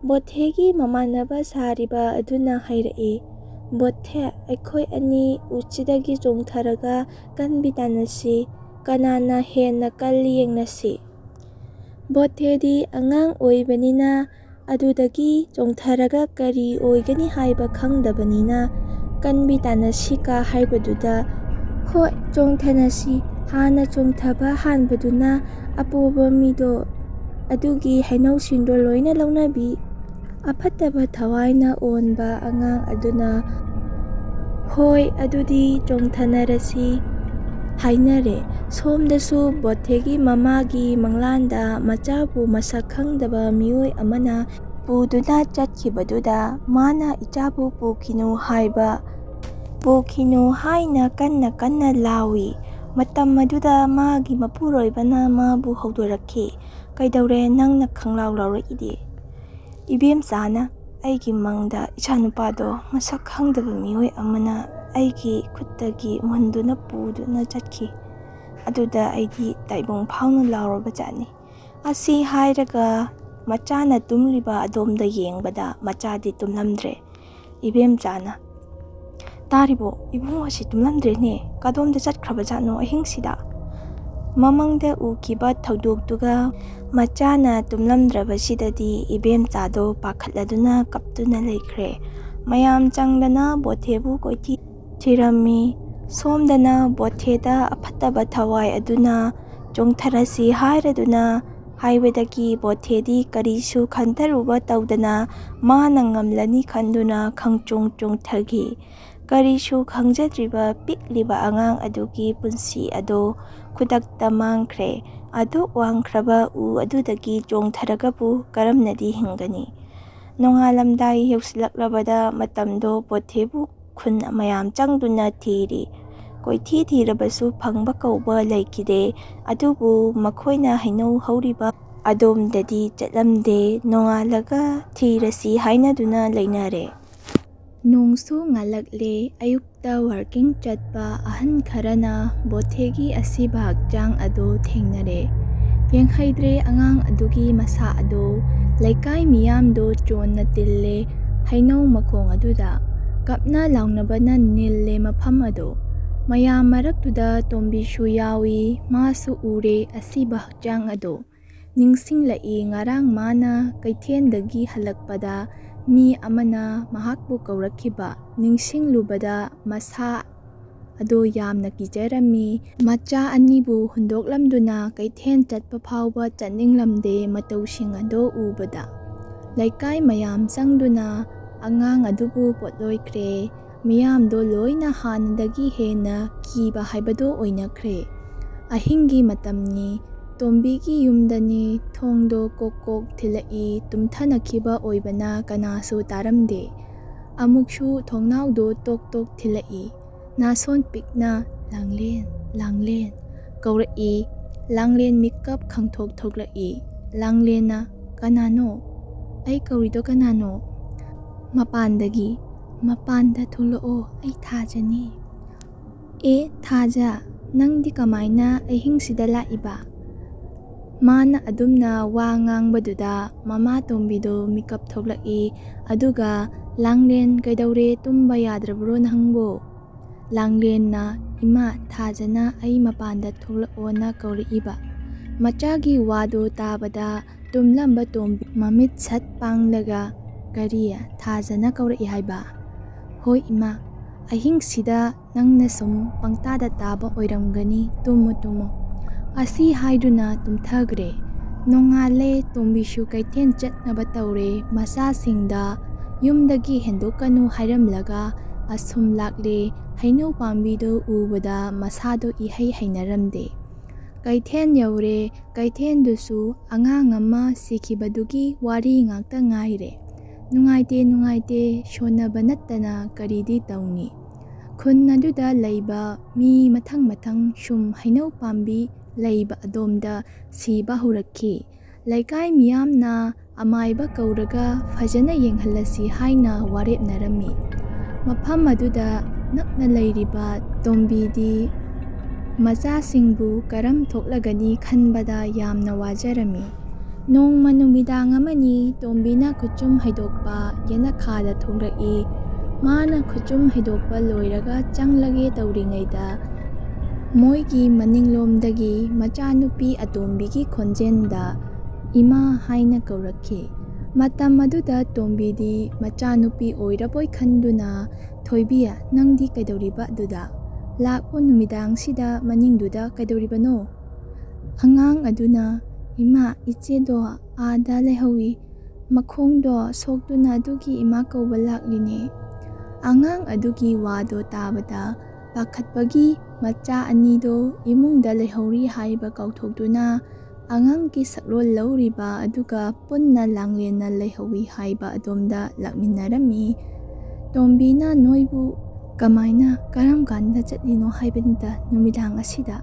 ꯕꯣꯊꯦꯒꯤ ꯃꯃꯥꯟꯅꯕ ꯁꯥꯔꯤꯕ ꯑꯗꯨꯅ ꯍꯥꯏꯔꯛꯏ, "ꯕꯣꯊꯦ, ꯑꯩꯈꯣꯏ ꯑꯅꯤ ꯎꯁꯤꯗꯒꯤ ꯆꯣꯡꯊꯔꯒ ꯀꯟꯕꯤ ꯇꯥꯟꯅꯁꯤ, ꯀꯅꯥꯅ ꯍꯦꯟꯅ ꯀꯜꯂꯤ ꯌꯦꯡꯅꯁꯤ꯫" ꯕꯣꯊꯦꯗꯤ ꯑꯉꯥꯡ ꯑꯣꯏꯕꯅꯤꯅ ꯑꯗꯨꯗꯒꯤ ꯆꯣꯡꯊꯔꯒ ꯀꯔꯤ ꯑꯣꯏꯒꯅꯤ ꯍꯥꯏꯕ ꯈꯪꯗꯕꯅꯤꯅ, ꯀꯟꯕꯤ ꯇꯥꯟꯅꯁꯤꯀ ꯍꯥꯏꯕꯗꯨꯗ, "ꯍꯣꯏ, ꯆꯣꯡꯊꯅꯁꯤ, ꯍꯥꯟꯅ ꯆꯣꯡꯊꯕ ꯍꯥꯟꯕꯗꯨꯅ ꯑꯄꯣꯕ ꯃꯤꯗꯣ ꯑꯗꯨꯒꯤ ꯍꯩꯅꯧꯁꯤꯡꯗꯣ ꯂꯣꯏꯅ ꯂꯧꯅꯕꯤ꯫" ꯑꯐꯠꯇꯕ ꯊꯋꯥꯏꯅ ꯑꯣꯟꯕ ꯑꯉꯥꯡ ꯑꯗꯨꯅ, "ꯍꯣꯏ, ꯑꯗꯨꯗꯤ ꯆꯣꯡꯊꯅꯔꯁꯤ" ꯍꯥꯏꯅꯔꯦ꯫ ꯁꯣꯝꯗꯁꯨ ꯕꯣꯊꯦꯒꯤ ꯃꯃꯥꯒꯤ ꯃꯪꯂꯥꯟꯗ ꯃꯆꯥꯕꯨ ꯃꯁꯛ ꯈꯪꯗꯕ ꯃꯤꯑꯣꯏ ꯑꯃꯅ ꯄꯨꯗꯨꯅ ꯆꯠꯈꯤꯕꯗꯨꯗ ꯃꯥꯅ ꯏꯆꯥꯕꯨ ꯄꯨꯈꯤꯅꯨ ꯍꯥꯏꯕ, ꯄꯨꯈꯤꯅꯨ ꯍꯥꯏꯅ ꯀꯟꯅ ꯀꯟꯅ ꯂꯥꯎꯏ꯫ ꯃꯇꯝ ꯑꯗꯨꯗ ꯃꯥꯒꯤ ꯃꯄꯨꯔꯣꯏꯕꯅ ꯃꯥꯕꯨ ꯍꯧꯗꯣꯔꯛꯈꯤ, "ꯀꯩꯗꯧꯔꯦ ꯅꯪꯅ ꯈꯪꯂꯥꯎ ꯂꯥꯎꯔꯛꯏꯗꯤ?" "ꯏꯕꯦꯝꯆꯥꯅ ꯑꯩꯒꯤ ꯃꯪꯗ ꯏꯆꯥꯅꯨꯄꯥꯗꯣ ꯃꯁꯛ ꯈꯪꯗꯕ ꯃꯤꯑꯣꯏ ꯑꯃꯅ ꯑꯩꯒꯤ ꯈꯨꯠꯇꯒꯤ ꯃꯨꯟꯗꯨꯅ ꯄꯨꯗꯨꯅ ꯆꯠꯈꯤ꯫ ꯑꯗꯨꯗ ꯑꯩꯗꯤ ꯇꯥꯏꯕꯪ ꯐꯥꯎꯅ ꯂꯥꯎꯔꯕ ꯖꯥꯠꯅꯤ꯫" ꯑꯁꯤ ꯍꯥꯏꯔꯒ ꯃꯆꯥꯅ ꯇꯨꯝꯂꯤꯕ ꯑꯗꯣꯝꯗ ꯌꯦꯡꯕꯗ ꯃꯆꯥꯗꯤ ꯇꯨꯝꯂꯝꯗ꯭ꯔꯦ꯫ ꯏꯕꯦꯝꯆꯥꯅ, "ꯇꯥꯔꯤꯕꯣ? ꯏꯕꯨꯡꯉꯣ ꯑꯁꯤ ꯇꯨꯝꯂꯝꯗ꯭ꯔꯦꯅꯦ꯫ ꯀꯗꯣꯝꯗ ꯆꯠꯈ꯭ꯔꯕ ꯖꯥꯠꯅꯣ ꯑꯍꯤꯡꯁꯤꯗ?" ꯃꯃꯪꯗ ꯎꯈꯤꯕ ꯊꯧꯗꯣꯛꯇꯨꯒ ꯃꯆꯥꯅ ꯇꯨꯝꯂꯝꯗ꯭ꯔꯕꯁꯤꯗꯗꯤ ꯏꯕꯦꯝꯆꯥꯗꯣ ꯄꯥꯈꯠꯂꯗꯨꯅ ꯀꯞꯇꯨꯅ ꯂꯩꯈ꯭ꯔꯦ꯫ ꯃꯌꯥꯝ ꯆꯪꯗꯅ ꯕꯣꯊꯦꯕꯨ ꯀꯣꯏꯊꯤ ꯊꯤꯔꯝꯃꯤ꯫ ꯁꯣꯝꯗꯅ ꯕꯣꯊꯦꯗ ꯑꯐꯠꯇꯕ ꯊꯋꯥꯏ ꯑꯗꯨꯅ ꯆꯣꯡꯊꯔꯁꯤ ꯍꯥꯏꯔꯗꯨꯅ ꯍꯥꯏꯕꯗꯒꯤ ꯕꯣꯊꯦꯗꯤ ꯀꯔꯤꯁꯨ ꯈꯟꯊꯔꯨꯕ ꯇꯧꯗꯅ ꯃꯥꯅ ꯉꯝꯂꯅꯤ ꯈꯟꯗꯨꯅ ꯈꯪꯆꯣꯡ ꯆꯣꯡꯊꯈꯤ꯫ ꯀꯔꯤꯁꯨ ꯈꯪꯖꯗ꯭ꯔꯤꯕ ꯄꯤꯛꯂꯤꯕ ꯑꯉꯥꯡ ꯑꯗꯨꯒꯤ ꯄꯨꯟꯁꯤ ꯑꯗꯨ ꯈꯨꯗꯛꯇ ꯃꯥꯡꯈ꯭ꯔꯦ꯫ ꯑꯗꯨꯛ ꯋꯥꯡꯈ꯭ꯔꯕ ꯎ ꯑꯗꯨꯗꯒꯤ ꯆꯣꯡꯊꯔꯒꯕꯨ ꯀꯔꯝꯅꯗꯤ ꯍꯤꯡꯒꯅꯤ? ꯅꯣꯡꯉꯥꯜꯂꯝꯗꯥꯏ ꯌꯧꯁꯤꯜꯂꯛꯂꯕꯗ ꯃꯇꯝꯗꯣ ꯕꯣꯊꯦꯕꯨ ꯈꯨꯟ ꯃꯌꯥꯝ ꯆꯪꯗꯨꯅ ꯊꯤꯔꯤ꯫ ꯀꯣꯏꯊꯤ ꯊꯤꯔꯕꯁꯨ ꯐꯪꯕ ꯀꯧꯕ ꯂꯩꯈꯤꯗꯦ꯫ ꯑꯗꯨꯕꯨ ꯃꯈꯣꯏꯅ ꯍꯩꯅꯧ ꯍꯧꯔꯤꯕ ꯑꯗꯣꯝꯗꯗꯤ ꯆꯠꯂꯝꯗꯦ꯫ ꯅꯣꯡꯉꯥꯜꯂꯒ ꯊꯤꯔꯁꯤ ꯍꯥꯏꯅꯗꯨꯅ ꯂꯩꯅꯔꯦ꯫ ꯅꯣꯡꯁꯨ ꯉꯥꯜꯂꯛꯂꯦ꯫ ꯑꯌꯨꯛꯇ ꯋꯥꯔꯀꯤꯡ ꯆꯠꯄ ꯑꯍꯟ ꯈꯔꯅ ꯕꯣꯊꯦꯒꯤ ꯑꯁꯤꯕ ꯍꯛꯆꯥꯡ ꯑꯗꯨ ꯊꯦꯡꯅꯔꯦ꯫ ꯌꯦꯡꯍꯩꯗ꯭ꯔꯦ ꯑꯉꯥꯡ ꯑꯗꯨꯒꯤ ꯃꯁꯥ ꯑꯗꯨ꯫ ꯂꯩꯀꯥꯏ ꯃꯤꯌꯥꯝꯗꯨ ꯆꯣꯟꯅ ꯇꯤꯜꯂꯦ ꯍꯩꯅꯧ ꯃꯈꯣꯡ ꯑꯗꯨꯗ꯫ ꯀꯞꯅ ꯂꯥꯎꯅꯕꯅ ꯅꯤꯜꯂꯦ ꯃꯐꯝ ꯑꯗꯨ꯫ ꯃꯌꯥꯝ ꯃꯔꯛꯇꯨꯗ ꯇꯣꯝꯕꯤꯁꯨ ꯌꯥꯎꯏ, ꯃꯥꯁꯨ ꯎꯔꯦ ꯑꯁꯤꯕ ꯍꯛꯆꯥꯡ ꯑꯗꯨ꯫ ꯅꯤꯡꯁꯤꯡꯂꯛꯏ ꯉꯔꯥꯡ ꯃꯥꯅ ꯀꯩꯊꯦꯜꯗꯒꯤ ꯍꯜꯂꯛꯄꯗ ꯃꯤ ꯑꯃꯅ ꯃꯍꯥꯛꯄꯨ ꯀꯧꯔꯛꯈꯤꯕ꯫ ꯅꯤꯡꯁꯤꯡꯂꯨꯕꯗ ꯃꯁꯥ ꯑꯗꯨ ꯌꯥꯝꯅ ꯀꯤꯖꯔꯝꯃꯤ꯫ ꯃꯆꯥ ꯑꯅꯤꯕꯨ ꯍꯨꯟꯗꯣꯛꯂꯝꯗꯨꯅ ꯀꯩꯊꯦꯜ ꯆꯠꯄ ꯐꯥꯎꯕ ꯆꯠꯅꯤꯡꯂꯝꯗꯦ ꯃꯇꯧꯁꯤꯡ ꯑꯗꯨ ꯎꯕꯗ꯫ ꯂꯩꯀꯥꯏ ꯃꯌꯥꯝ ꯆꯪꯗꯨꯅ ꯑꯉꯥꯡ ꯑꯗꯨꯕꯨ ꯄꯣꯠꯂꯣꯏꯈ꯭ꯔꯦ꯫ ꯃꯤꯌꯥꯝꯗꯣ ꯂꯣꯏꯅ ꯍꯥꯟꯅꯗꯒꯤ ꯍꯦꯟꯅ ꯀꯤꯕ ꯍꯥꯏꯕꯗꯨ ꯑꯣꯏꯅꯈ꯭ꯔꯦ꯫ ꯑꯍꯤꯡꯒꯤ ꯃꯇꯝꯅꯤ꯫ ꯇꯣꯝꯕꯤꯒꯤ ꯌꯨꯝꯗꯅꯤ꯫ ꯊꯣꯡꯗꯣ ꯀꯣꯛ ꯀꯣꯛ ꯊꯤꯜꯂꯛꯏ꯫ ꯇꯨꯝꯊꯅꯈꯤꯕ ꯑꯣꯏꯕꯅ ꯀꯅꯥꯁꯨ ꯇꯥꯔꯝꯗꯦ꯫ ꯑꯃꯨꯛꯁꯨ ꯊꯣꯡꯅꯥꯎꯗꯣ ꯇꯣꯛ ꯇꯣꯛ ꯊꯤꯜꯂꯛꯏ꯫ ꯅꯥꯁꯣꯟ ꯄꯤꯛꯅ, "ꯂꯥꯡꯂꯦꯟ, ꯂꯥꯡꯂꯦꯟ" ꯀꯧꯔꯛꯏ꯫ ꯂꯥꯡꯂꯦꯟ ꯃꯤꯀꯞ ꯈꯪꯊꯣꯛ ꯊꯣꯛꯂꯛꯏ꯫ ꯂꯥꯡꯂꯦꯟꯅ, "ꯀꯅꯥꯅꯣ? ꯑꯩ ꯀꯧꯔꯤꯗꯣ ꯀꯅꯥꯅꯣ?" ꯃꯄꯥꯟꯗꯒꯤ, "ꯃꯄꯥꯟꯗ ꯊꯣꯛꯂꯛꯑꯣ, ꯑꯩ ꯊꯥꯖꯅꯤ"꯫ "ꯑꯦ ꯊꯥꯖ, ꯅꯪꯗꯤ ꯀꯃꯥꯏꯅ ꯑꯍꯤꯡꯁꯤꯗ ꯂꯥꯛꯏꯕ?" ꯃꯥꯅ ꯑꯗꯨꯝꯅ ꯋꯥ ꯉꯥꯡꯕꯗꯨꯗ ꯃꯃꯥ ꯇꯣꯝꯕꯤꯗꯣ ꯃꯤꯀꯞ ꯊꯣꯛꯂꯛꯏ꯫ ꯑꯗꯨꯒ, "ꯂꯥꯡꯂꯦꯟ, ꯀꯩꯗꯧꯔꯦ? ꯇꯨꯝꯕ ꯌꯥꯗ꯭ꯔꯕ꯭ꯔꯣ ꯅꯪꯕꯣ?" ꯂꯥꯡꯂꯦꯟꯅ, "ꯏꯃꯥ, ꯊꯥꯖꯅ ꯑꯩ ꯃꯄꯥꯟꯗ ꯊꯣꯛꯂꯛꯑꯣꯅ ꯀꯧꯔꯛꯏꯕ"꯫ ꯃꯆꯥꯒꯤ ꯋꯥꯗꯨ ꯇꯥꯕꯗ ꯇꯨꯝꯂꯝꯕ ꯇꯣꯝꯕꯤ ꯃꯃꯤꯠ ꯁꯠ ꯄꯥꯡꯂꯒ, "ꯀꯔꯤ? ꯊꯥꯖꯅ ꯀꯧꯔꯛꯏ ꯍꯥꯏꯕ?" "ꯍꯣꯏ ꯏꯃꯥ, ꯑꯍꯤꯡꯁꯤꯗ ꯅꯪꯅ ꯁꯨꯝ ꯄꯪꯇꯥꯗ ꯇꯥꯕ ꯑꯣꯏꯔꯝꯒꯅꯤ, ꯇꯨꯝꯃꯨ ꯇꯨꯝꯃꯨ"꯫ ꯑꯁꯤ ꯍꯥꯏꯗꯨꯅ ꯇꯨꯝꯊꯈ꯭ꯔꯦ꯫ ꯅꯣꯡꯉꯥꯜꯂꯦ, ꯇꯣꯝꯕꯤꯁꯨ ꯀꯩꯊꯦꯜ ꯆꯠꯅꯕ ꯇꯧꯔꯦ꯫ ꯃꯆꯥꯁꯤꯡꯗ ꯌꯨꯝꯗꯒꯤ ꯍꯦꯟꯗꯣꯛꯀꯅꯨ ꯍꯥꯏꯔꯝꯂꯒ ꯑꯁꯨꯝ ꯂꯥꯛꯂꯦ꯫ ꯍꯩꯅꯧ ꯄꯥꯝꯕꯤꯗꯨ ꯎꯕꯗ ꯃꯁꯥꯗꯣ ꯏꯍꯩ ꯍꯩꯅꯔꯝꯗꯦ꯫ ꯀꯩꯊꯦꯜ ꯌꯧꯔꯦ꯫ ꯀꯩꯊꯦꯜꯗꯨꯁꯨ ꯑꯉꯥꯡ ꯑꯃ ꯁꯤꯈꯤꯕꯗꯨꯒꯤ ꯋꯥꯔꯤ ꯉꯥꯛꯇ ꯉꯥꯏꯔꯦ꯫ ꯅꯨꯡꯉꯥꯏꯇꯦ, ꯅꯨꯡꯉꯥꯏꯇꯦ, ꯁꯣꯟꯅꯕ ꯅꯠꯇꯅ ꯀꯔꯤꯗꯤ ꯇꯧꯅꯤ? ꯈꯨꯟ ꯑꯗꯨꯗ ꯂꯩꯕ ꯃꯤ ꯃꯊꯪ ꯃꯊꯪ ꯁꯨꯝ ꯍꯩꯅꯧ ꯄꯥꯝꯕꯤ ꯂꯩꯕ ꯑꯗꯣꯝꯗ ꯁꯤꯕ ꯍꯧꯔꯛꯈꯤ꯫ ꯂꯩꯀꯥꯏ ꯃꯤꯌꯥꯝꯅ ꯑꯃꯥꯏꯕ ꯀꯧꯔꯒ ꯐꯖꯅ ꯌꯦꯡꯍꯜꯂꯁꯤ ꯍꯥꯏꯅ ꯋꯥꯔꯦꯞꯅꯔꯝꯃꯤ꯫ ꯃꯐꯝ ꯑꯗꯨꯗ ꯅꯛꯅ ꯂꯩꯔꯤꯕ ꯇꯣꯝꯕꯤꯗꯤ ꯃꯆꯥꯁꯤꯡꯕꯨ ꯀꯔꯝ ꯊꯣꯛꯂꯒꯅꯤ ꯈꯟꯕꯗ ꯌꯥꯝꯅ ꯋꯥꯖꯔꯝꯃꯤ꯫ ꯅꯣꯡꯃ ꯅꯨꯃꯤꯗꯥꯡ ꯑꯃꯅꯤ ꯇꯣꯝꯕꯤꯅ ꯈꯨꯆꯨꯝ ꯍꯩꯗꯣꯛꯄ ꯌꯦꯅꯈꯥꯗ ꯊꯣꯛꯂꯛꯏ꯫ ꯃꯥꯅ ꯈꯨꯆꯨꯝ ꯍꯩꯗꯣꯛꯄ ꯂꯣꯏꯔꯒ ꯆꯪꯂꯒꯦ ꯇꯧꯔꯤꯉꯩꯗ ꯃꯣꯏꯒꯤ ꯃꯅꯤꯡꯂꯣꯝꯗꯒꯤ ꯃꯆꯥꯅꯨꯄꯤ ꯑꯇꯣꯝꯕꯤꯒꯤ ꯈꯣꯟꯖꯦꯜꯗ "ꯏꯃꯥ" ꯍꯥꯏꯅ ꯀꯧꯔꯛꯈꯤ꯫ ꯃꯇꯝ ꯑꯗꯨꯗ ꯇꯣꯝꯕꯤꯗꯤ ꯃꯆꯥꯅꯨꯄꯤ ꯑꯣꯏꯔꯕꯣꯏ ꯈꯟꯗꯨꯅ, "ꯊꯣꯏꯕꯤ, ꯅꯪꯗꯤ ꯀꯩꯗꯧꯔꯤꯕ ꯑꯗꯨꯗ? ꯂꯥꯛꯎ, ꯅꯨꯃꯤꯗꯥꯡꯁꯤꯗ ꯃꯅꯤꯡꯗꯨꯗ ꯀꯩꯗꯧꯔꯤꯕꯅꯣ?" ꯑꯉꯥꯡ ꯑꯗꯨꯅ, "ꯏꯃꯥ, ꯏꯆꯦꯗꯣ ꯑꯥꯗ ꯂꯩꯍꯧꯏ꯫ ꯃꯈꯣꯡꯗꯣ ꯁꯣꯛꯇꯨꯅ ꯑꯗꯨꯒꯤ ꯏꯃꯥ ꯀꯧꯕ ꯂꯥꯛꯂꯤꯅꯦ꯫" ꯑꯉꯥꯡ ꯑꯗꯨꯒꯤ ꯋꯥꯗꯣ ꯇꯥꯕꯗ ꯄꯥꯈꯠꯄꯒꯤ ꯃꯆꯥ ꯑꯅꯤꯗꯣ ꯏꯃꯨꯡꯗ ꯂꯩꯍꯧꯔꯤ ꯍꯥꯏꯕ ꯀꯥꯎꯊꯣꯛꯇꯨꯅ, ꯑꯉꯥꯡꯒꯤ ꯁꯛꯂꯣꯟ ꯂꯧꯔꯤꯕ ꯑꯗꯨꯒ ꯄꯨꯟꯅ ꯂꯥꯡꯂꯦꯟꯅ ꯂꯩꯍꯧꯏ ꯍꯥꯏꯕ ꯑꯗꯣꯝꯗ ꯂꯥꯛꯃꯤꯟꯅꯔꯝꯃꯤ꯫ ꯇꯣꯝꯕꯤꯅ ꯅꯣꯏꯕꯨ ꯀꯃꯥꯏꯅ, ꯀꯔꯝ ꯀꯥꯟꯗ ꯆꯠꯂꯤꯅꯣ ꯍꯥꯏꯕꯅꯤꯗ ꯅꯨꯃꯤꯗꯥꯡ ꯑꯁꯤꯗ?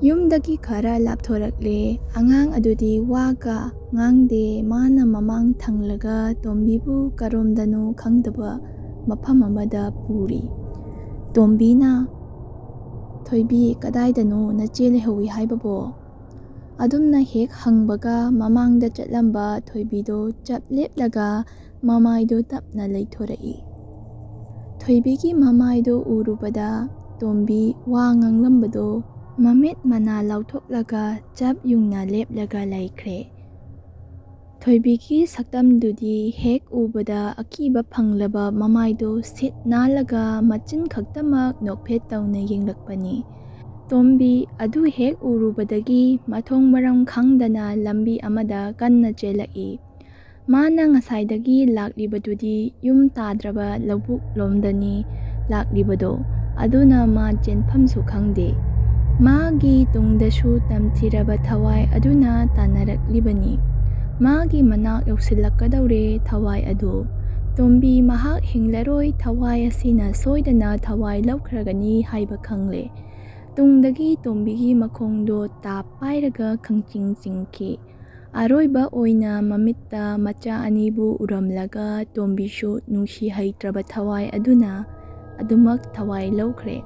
ꯌꯨꯝꯗꯒꯤ ꯈꯔ ꯂꯥꯞꯊꯣꯔꯛꯂꯦ꯫ ꯑꯉꯥꯡ ꯑꯗꯨꯗꯤ ꯋꯥꯒ ꯉꯥꯡꯗꯦ꯫ ꯃꯥꯅ ꯃꯃꯥꯡ ꯊꯪꯂꯒ ꯇꯣꯝꯕꯤꯕꯨ ꯀꯔꯣꯝꯗꯅꯣ ꯈꯪꯗꯕ ꯃꯐꯝ ꯑꯃꯗ ꯄꯨꯔꯤ꯫ ꯇꯣꯝꯕꯤꯅ, "ꯊꯣꯏꯕꯤ, ꯀꯗꯥꯏꯗꯅꯣ ꯅꯆꯦ ꯂꯩꯍꯧꯏ ꯍꯥꯏꯕꯕꯣ?" ꯑꯗꯨꯝꯅ ꯍꯦꯛ ꯍꯪꯕꯒ ꯃꯃꯥꯡꯗ ꯆꯠꯂꯝꯕ ꯊꯣꯏꯕꯤꯗꯣ ꯆꯞ ꯂꯦꯞꯂꯒ ꯃꯃꯥꯏꯗꯣ ꯇꯞꯅ ꯂꯩꯊꯣꯔꯛꯏ꯫ ꯊꯣꯏꯕꯤꯒꯤ ꯃꯃꯥꯏꯗꯣ ꯎꯔꯨꯕꯗ ꯇꯣꯝꯕꯤ ꯋꯥ ꯉꯥꯡꯂꯝꯕꯗꯣ ꯃꯃꯤꯠ ꯃꯅꯥ ꯂꯥꯎꯊꯣꯛꯂꯒ ꯆꯞ ꯌꯨꯡꯅ ꯂꯦꯞꯂꯒ ꯂꯩꯈ꯭ꯔꯦ꯫ ꯊꯣꯏꯕꯤꯒꯤ ꯁꯛꯇꯝꯗꯨꯗꯤ ꯍꯦꯛ ꯎꯕꯗ ꯑꯀꯤꯕ ꯐꯪꯂꯕ ꯃꯃꯥꯏꯗꯨ ꯁꯤꯠ ꯅꯥꯜꯂꯒ ꯃꯆꯤꯟ ꯈꯛꯇꯃꯛ ꯅꯣꯛꯐꯦꯠ ꯇꯧꯅ ꯌꯦꯡꯂꯛꯄꯅꯤ꯫ ꯇꯣꯝꯕꯤ ꯑꯗꯨ ꯍꯦꯛ ꯎꯔꯨꯕꯗꯒꯤ ꯃꯊꯣꯡ ꯃꯔꯝ ꯈꯪꯗꯅ ꯂꯝꯕꯤ ꯑꯃꯗ ꯀꯟꯅ ꯆꯦꯜꯂꯛꯏ꯫ ꯃꯥꯅ ꯉꯁꯥꯏꯗꯒꯤ ꯂꯥꯛꯂꯤꯕꯗꯨꯗꯤ ꯌꯨꯝ ꯇꯥꯗ꯭ꯔꯕ ꯂꯧꯕꯨꯛ ꯂꯣꯝꯗꯅꯤ ꯂꯥꯛꯂꯤꯕꯗꯣ, ꯑꯗꯨꯅ ꯃꯥ ꯆꯦꯟꯐꯝꯁꯨ ꯈꯪꯗꯦ꯫ ꯃꯥꯒꯤ ꯇꯨꯡꯗꯁꯨ ꯇꯝꯊꯤꯔꯕ ꯊꯋꯥꯏ ꯑꯗꯨꯅ ꯇꯥꯟꯅꯔꯛꯂꯤꯕꯅꯤ꯫ ꯃꯥꯒꯤ ꯃꯅꯥꯛ ꯌꯧꯁꯤꯜꯂꯛꯀꯗꯧꯔꯦ ꯊꯋꯥꯏ ꯑꯗꯨ꯫ ꯇꯣꯝꯕꯤ ꯃꯍꯥꯛ ꯍꯤꯡꯂꯔꯣꯏ, ꯊꯋꯥꯏ ꯑꯁꯤꯅ ꯁꯣꯏꯗꯅ ꯊꯋꯥꯏ ꯂꯧꯈ꯭ꯔꯒꯅꯤ ꯍꯥꯏꯕ ꯈꯪꯂꯦ꯫ ꯇꯨꯡꯗꯒꯤ ꯇꯣꯝꯕꯤꯒꯤ ꯃꯈꯣꯡꯗꯣ ꯇꯥꯞ ꯄꯥꯏꯔꯒ ꯈꯪꯆꯤꯡ ꯆꯤꯡꯈꯤ꯫ ꯑꯔꯣꯏꯕ ꯑꯣꯏꯅ ꯃꯃꯤꯠꯇ ꯃꯆꯥ ꯑꯅꯤꯕꯨ ꯎꯔꯝꯂꯒ ꯇꯣꯝꯕꯤꯁꯨ ꯅꯨꯡꯁꯤ ꯍꯩꯇ꯭ꯔꯕ ꯊꯋꯥꯏ ꯑꯗꯨꯅ ꯑꯗꯨꯃꯛ ꯊꯋꯥꯏ ꯂꯧꯈ꯭ꯔꯦ꯫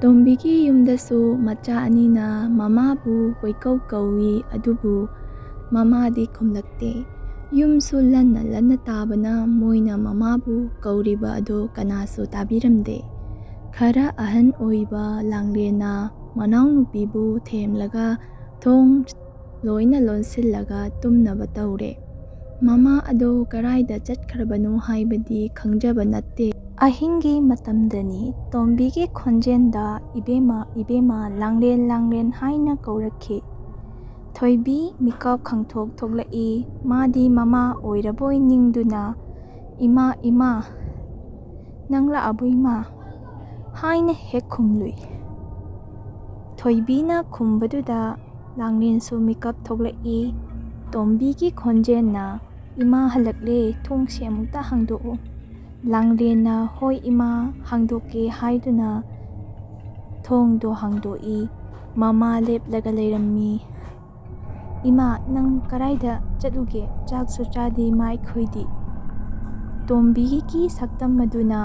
ꯇꯣꯝꯕꯤꯒꯤ ꯌꯨꯝꯗꯁꯨ ꯃꯆꯥ ꯑꯅꯤꯅ ꯃꯃꯥꯕꯨ ꯀꯣꯏꯀꯧ ꯀꯧꯏ, ꯑꯗꯨꯕꯨ ꯃꯃꯥꯗꯤ ꯈꯨꯝꯂꯛꯇꯦ꯫ ꯌꯨꯝꯁꯨ ꯂꯟꯅ ꯂꯟꯅ ꯇꯥꯕꯅ ꯃꯣꯏꯅ ꯃꯃꯥꯕꯨ ꯀꯧꯔꯤꯕ ꯑꯗꯨ ꯀꯅꯥꯁꯨ ꯇꯥꯕꯤꯔꯝꯗꯦ꯫ ꯈꯔ ꯑꯍꯟ ꯑꯣꯏꯕ ꯂꯥꯡꯂꯦꯟꯅ ꯃꯅꯥꯎꯅꯨꯄꯤꯕꯨ ꯊꯦꯝꯂꯒ ꯊꯣꯡ ꯂꯣꯏꯅ ꯂꯣꯟꯁꯤꯜꯂꯒ ꯇꯨꯝꯅꯕ ꯇꯧꯔꯦ꯫ ꯃꯃꯥ ꯑꯗꯣ ꯀꯔꯥꯏꯗ ꯆꯠꯈ꯭ꯔꯕꯅꯣ ꯍꯥꯏꯕꯗꯤ ꯈꯪꯖꯕ ꯅꯠꯇꯦ꯫ ꯑꯍꯤꯡꯒꯤ ꯃꯇꯝꯗꯅꯤ ꯇꯣꯝꯕꯤꯒꯤ ꯈꯣꯟꯖꯦꯜꯗ "ꯏꯕꯦꯝꯃ, ꯏꯕꯦꯝꯃ, ꯂꯥꯡꯂꯦꯟ, ꯂꯥꯡꯂꯦꯟ" ꯍꯥꯏꯅ ꯀꯧꯔꯛꯈꯤ꯫ ꯊꯣꯏꯕꯤ ꯃꯤꯀꯞ ꯈꯪꯊꯣꯛ ꯊꯣꯛꯂꯛꯏ꯫ ꯃꯥꯗꯤ ꯃꯃꯥ ꯑꯣꯏꯔꯕꯣꯏ ꯅꯤꯡꯗꯨꯅ, "ꯏꯃꯥ, ꯏꯃꯥ, ꯅꯪ ꯂꯥꯛꯑꯕꯣ ꯏꯃꯥ?" ꯍꯥꯏꯅ ꯍꯦꯛ ꯈꯨꯝꯂꯨꯏ꯫ ꯊꯣꯏꯕꯤꯅ ꯈꯨꯝꯕꯗꯨꯗ ꯂꯥꯡꯂꯦꯟꯁꯨ ꯃꯤꯀꯞ ꯊꯣꯛꯂꯛꯏ꯫ ꯇꯣꯝꯕꯤꯒꯤ ꯈꯣꯟꯖꯦꯜꯅ, "ꯏꯃꯥ ꯍꯜꯂꯛꯂꯦ, ꯊꯣꯡꯁꯦ ꯑꯃꯨꯛꯇ ꯍꯥꯡꯗꯣꯛꯎ꯫" ꯂꯥꯡꯂꯦꯟꯅ, "ꯍꯣꯏ ꯏꯃꯥ, ꯍꯥꯡꯗꯣꯛꯀꯦ" ꯍꯥꯏꯗꯨꯅ ꯊꯣꯡꯗꯣ ꯍꯥꯡꯗꯣꯛꯏ꯫ ꯃꯃꯥ ꯂꯦꯞꯂꯒ ꯂꯩꯔꯝꯃꯤ꯫ "ꯏꯃꯥ, ꯅꯪ ꯀꯔꯥꯏꯗ ꯆꯠꯂꯨꯒꯦ? ꯆꯥꯛꯁꯨ ꯆꯥꯗꯦ ꯏꯃꯥ ꯑꯩꯈꯣꯏꯗꯤ꯫" ꯇꯣꯝꯕꯤꯒꯤ ꯁꯛꯇꯝ ꯑꯗꯨꯅ,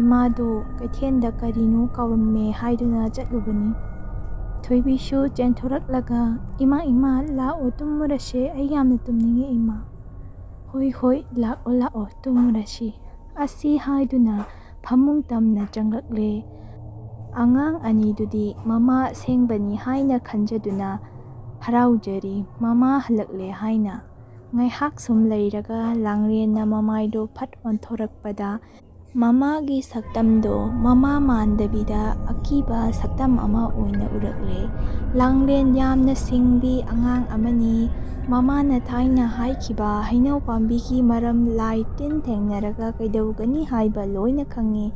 "ꯏꯃꯥꯗꯨ ꯀꯩꯊꯦꯜꯗ ꯀꯔꯤꯅꯣ ꯀꯥꯎꯔꯝꯃꯦ ꯍꯥꯏꯗꯨꯅ ꯆꯠꯂꯨꯕꯅꯤ꯫" ꯊꯣꯏꯕꯤꯁꯨ ꯆꯦꯟꯊꯣꯔꯛꯂꯒ, "ꯏꯃꯥ, ꯏꯃꯥ, ꯂꯥꯛꯑꯣ ꯇꯨꯝꯃꯨꯔꯁꯦ, ꯑꯩ ꯌꯥꯝꯅ ꯇꯨꯝꯅꯤꯡꯉꯦ ꯏꯃꯥ꯫" "ꯍꯣꯏ, ꯍꯣꯏ, ꯂꯥꯛꯑꯣ, ꯂꯥꯛꯑꯣ, ꯇꯨꯝꯃꯨꯔꯁꯤ꯫" ꯑꯁꯤ ꯍꯥꯏꯗꯨꯅ ꯐꯃꯨꯡ ꯇꯝꯅ ꯆꯪꯂꯛꯂꯦ꯫ ꯑꯉꯥꯡ ꯑꯅꯤꯗꯨꯗꯤ ꯃꯃꯥ ꯑꯁꯦꯡꯕꯅꯤ ꯍꯥꯏꯅ ꯈꯟꯖꯗꯨꯅ ꯍꯔꯥꯎꯖꯔꯤ, ꯃꯃꯥ ꯍꯜꯂꯛꯂꯦ ꯍꯥꯏꯅ꯫ ꯉꯥꯏꯍꯥꯛ ꯁꯨꯝ ꯂꯩꯔꯒ ꯂꯥꯡꯂꯦꯟꯅ ꯃꯃꯥꯏꯗꯣ ꯐꯠ ꯑꯣꯟꯊꯣꯔꯛꯄꯗ ꯃꯃꯥꯒꯤ ꯁꯛꯇꯝꯗꯣ ꯃꯃꯥ ꯃꯥꯟꯗꯕꯤꯗ ꯑꯀꯤꯕ ꯁꯛꯇꯝ ꯑꯃ ꯑꯣꯏꯅ ꯎꯔꯛꯂꯦ꯫ ꯂꯥꯡꯂꯦꯟ ꯌꯥꯝꯅ ꯁꯤꯡꯕꯤ ꯑꯉꯥꯡ ꯑꯃꯅꯤ꯫ ꯃꯃꯥꯅ ꯊꯥꯏꯅ ꯍꯥꯏꯈꯤꯕ ꯍꯩꯅꯧ ꯄꯥꯝꯕꯤꯒꯤ ꯃꯔꯝ ꯂꯥꯏ ꯇꯤꯟ ꯊꯦꯡꯅꯔꯒ ꯀꯩꯗꯧꯒꯅꯤ ꯍꯥꯏꯕ ꯂꯣꯏꯅ ꯈꯪꯉꯤ꯫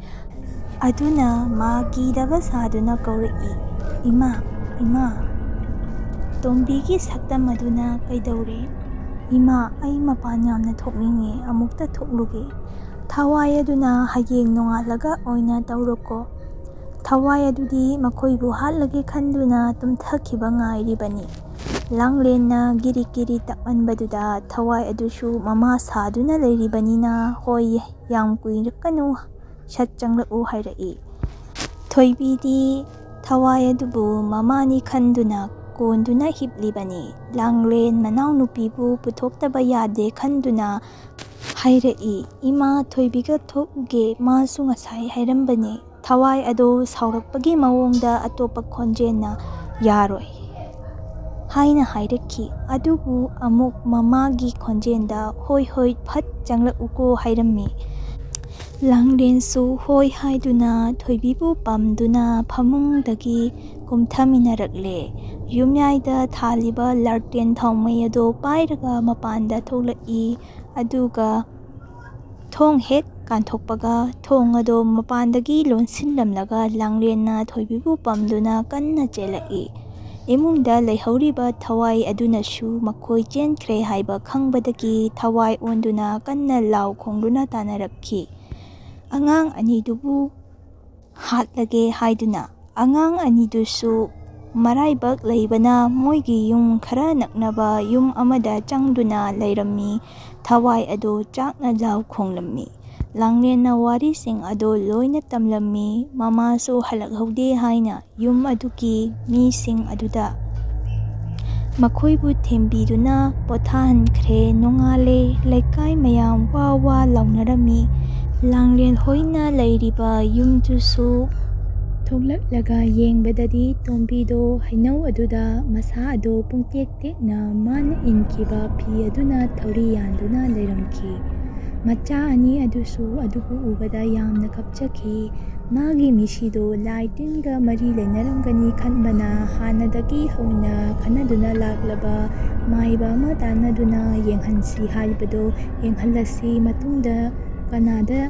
ꯑꯗꯨꯅ ꯃꯥ ꯀꯤꯗꯕ ꯁꯥꯗꯨꯅ ꯀꯧꯔꯛꯏ, "ꯏꯃꯥ, ꯏꯃꯥ!" ꯇꯣꯝꯕꯤꯒꯤ ꯁꯛꯇꯝ ꯑꯗꯨꯅ ꯀꯩꯗꯧꯔꯦ? "ꯏꯃꯥ, ꯑꯩ ꯃꯄꯥꯟ ꯌꯥꯝꯅ ꯊꯣꯛꯅꯤꯡꯉꯦ, ꯑꯃꯨꯛꯇ ꯊꯣꯛꯂꯨꯒꯦ꯫" ꯊꯋꯥꯏ ꯑꯗꯨꯅ, "ꯍꯌꯦꯡ ꯅꯣꯡꯉꯥꯜꯂꯒ ꯑꯣꯏꯅ ꯇꯧꯔꯣꯀꯣ꯫" ꯊꯋꯥꯏ ꯑꯗꯨꯗꯤ ꯃꯈꯣꯏꯕꯨ ꯍꯥꯠꯂꯒꯦ ꯈꯟꯗꯨꯅ ꯇꯨꯝꯊꯈꯤꯕ ꯉꯥꯏꯔꯤꯕꯅꯤ꯫ ꯂꯥꯡꯂꯦꯟꯅ ꯒꯤꯔꯤ ꯒꯤꯔꯤ ꯇꯛꯃꯟꯕꯗꯨꯗ ꯊꯋꯥꯏ ꯑꯗꯨꯁꯨ ꯃꯃꯥ ꯁꯥꯗꯨꯅ ꯂꯩꯔꯤꯕꯅꯤꯅ, "ꯍꯣꯏ, ꯌꯥꯝ ꯀꯨꯏꯔꯛꯀꯅꯨ, ꯁꯠ ꯆꯪꯂꯛꯎ" ꯍꯥꯏꯔꯛꯏ꯫ ꯊꯣꯏꯕꯤꯗꯤ ꯊꯋꯥꯏ ꯑꯗꯨꯕꯨ ꯃꯃꯥꯅꯤ ꯈꯟꯗꯨꯅ ꯀꯣꯟꯗꯨꯅ ꯍꯤꯞꯂꯤꯕꯅꯤ꯫ ꯂꯥꯡꯂꯦꯟ ꯃꯅꯥꯎꯅꯨꯄꯤꯕꯨ ꯄꯨꯊꯣꯛꯇꯕ ꯌꯥꯗꯦ ꯈꯟꯗꯨꯅ ꯍꯥꯏꯔꯛꯏ, "ꯏꯃꯥ, ꯊꯣꯏꯕꯤꯒ ꯊꯣꯛꯎꯒꯦ, ꯃꯥꯁꯨ ꯉꯁꯥꯏ ꯍꯥꯏꯔꯝꯕꯅꯦ"꯫ ꯊꯋꯥꯏ ꯑꯗꯣ ꯁꯥꯎꯔꯛꯄꯒꯤ ꯃꯑꯣꯡꯗ ꯑꯇꯣꯞꯄ ꯈꯣꯟꯖꯦꯜꯅ, "ꯌꯥꯔꯣꯏ" ꯍꯥꯏꯅ ꯍꯥꯏꯔꯛꯈꯤ꯫ ꯑꯗꯨꯕꯨ ꯑꯃꯨꯛ ꯃꯃꯥꯒꯤ ꯈꯣꯟꯖꯦꯜꯗ, "ꯍꯣꯏ, ꯍꯣꯏ, ꯐꯠ ꯆꯪꯂꯛꯎꯀꯣ" ꯍꯥꯏꯔꯝꯃꯤ꯫ ꯂꯥꯡꯂꯦꯟꯁꯨ ꯍꯣꯏ ꯍꯥꯏꯗꯨꯅ ꯊꯣꯏꯕꯤꯕꯨ ꯄꯝꯗꯨꯅ ꯐꯃꯨꯡꯗꯒꯤ ꯀꯨꯝꯊꯃꯤꯟꯅꯔꯛꯂꯦ꯫ ꯌꯨꯝꯌꯥꯏꯗ ꯊꯥꯜꯂꯤꯕ ꯂꯥꯔꯇꯦꯟ ꯊꯥꯎꯃꯩ ꯑꯗꯣ ꯄꯥꯏꯔꯒ ꯃꯄꯥꯟꯗ ꯊꯣꯛꯂꯛꯏ꯫ ꯑꯗꯨꯒ ꯊꯣꯡ ꯍꯦꯛ ꯀꯥꯟꯊꯣꯛꯄꯒ ꯊꯣꯡ ꯑꯗꯣ ꯃꯄꯥꯟꯗꯒꯤ ꯂꯣꯟꯁꯤꯜꯂꯝꯂꯒ ꯂꯥꯡꯂꯦꯟꯅ ꯊꯣꯏꯕꯤꯕꯨ ꯄꯝꯗꯨꯅ ꯀꯟꯅ ꯆꯦꯜꯂꯛꯏ꯫ ꯏꯃꯨꯡꯗ ꯂꯩꯍꯧꯔꯤꯕ ꯊꯋꯥꯏ ꯑꯗꯨꯅꯁꯨ ꯃꯈꯣꯏ ꯆꯦꯟꯈ꯭ꯔꯦ ꯍꯥꯏꯕ ꯈꯪꯕꯗꯒꯤ ꯊꯋꯥꯏ ꯑꯣꯟꯗꯨꯅ ꯀꯟꯅ ꯂꯥꯎ ꯈꯣꯡꯗꯨꯅ ꯇꯥꯟꯅꯔꯛꯈꯤ꯫ ꯑꯉꯥꯡ ꯑꯅꯤꯗꯨꯕꯨ ꯍꯥꯠꯂꯒꯦ ꯍꯥꯏꯗꯨꯅ꯫ ꯑꯉꯥꯡ ꯑꯅꯤꯗꯨꯁꯨ ꯃꯔꯥꯏꯕꯛ ꯂꯩꯕꯅ ꯃꯣꯏꯒꯤ ꯌꯨꯝ ꯈꯔ ꯅꯛꯅꯕ ꯌꯨꯝ ꯑꯃꯗ ꯆꯪꯗꯨꯅ ꯂꯩꯔꯝꯃꯤ꯫ ꯊꯋꯥꯏ ꯑꯗꯨ ꯆꯥꯛꯅ ꯂꯥꯎ ꯈꯣꯡꯂꯝꯃꯤ꯫ ꯂꯥꯡꯂꯦꯟꯅ ꯋꯥꯔꯤꯁꯤꯡ ꯑꯗꯨ ꯂꯣꯏꯅ ꯇꯝꯂꯝꯃꯤ꯫ ꯃꯃꯥꯁꯨ ꯍꯜꯂꯛꯍꯧꯗꯦ ꯍꯥꯏꯅ ꯌꯨꯝ ꯑꯗꯨꯒꯤ ꯃꯤꯁꯤꯡ ꯑꯗꯨꯗ ꯃꯈꯣꯏꯕꯨ ꯊꯦꯝꯕꯤꯗꯨꯅ ꯄꯣꯊꯥꯍꯟꯈ꯭ꯔꯦ꯫ ꯅꯣꯡꯉꯥꯜꯂꯦ꯫ ꯂꯩꯀꯥꯏ ꯃꯌꯥꯝ ꯋꯥ ꯋꯥ ꯂꯥꯎꯅꯔꯝꯃꯤ꯫ ꯂꯥꯡꯂꯦꯟ ꯍꯣꯏꯅ ꯂꯩꯔꯤꯕ ꯌꯨꯝꯗꯨꯁꯨ ꯊꯣꯛꯂꯛꯂꯒ ꯌꯦꯡꯕꯗꯗꯤ ꯇꯣꯝꯕꯤꯗꯣ ꯍꯩꯅꯧ ꯑꯗꯨꯗ ꯃꯁꯥ ꯑꯗꯣ ꯄꯨꯡꯇꯦꯛ ꯇꯦꯛꯅ ꯃꯥꯅ ꯏꯟꯈꯤꯕ ꯐꯤ ꯑꯗꯨꯅ ꯊꯧꯔꯤ ꯌꯥꯟꯗꯨꯅ ꯂꯩꯔꯝꯈꯤ꯫ ꯃꯆꯥ ꯑꯅꯤ ꯑꯗꯨꯁꯨ ꯑꯗꯨꯕꯨ ꯎꯕꯗ ꯌꯥꯝꯅ ꯀꯞꯆꯈꯤ꯫ ꯃꯥꯒꯤ ꯃꯤꯁꯤꯗꯣ ꯂꯥꯏ ꯇꯤꯟꯒ ꯃꯔꯤ ꯂꯩꯅꯔꯝꯒꯅꯤ ꯈꯟꯕꯅ ꯍꯥꯟꯅꯗꯒꯤ ꯍꯧꯅ ꯈꯟꯅꯗꯨꯅ ꯂꯥꯛꯂꯕ ꯃꯥꯏꯕ ꯑꯃ ꯇꯥꯟꯅꯗꯨꯅ ꯌꯦꯡꯍꯟꯁꯤ ꯍꯥꯏꯕꯗꯣ ꯌꯦꯡꯍꯜꯂꯁꯤ꯫ ꯃꯇꯨꯡꯗ ꯀꯅꯥꯗ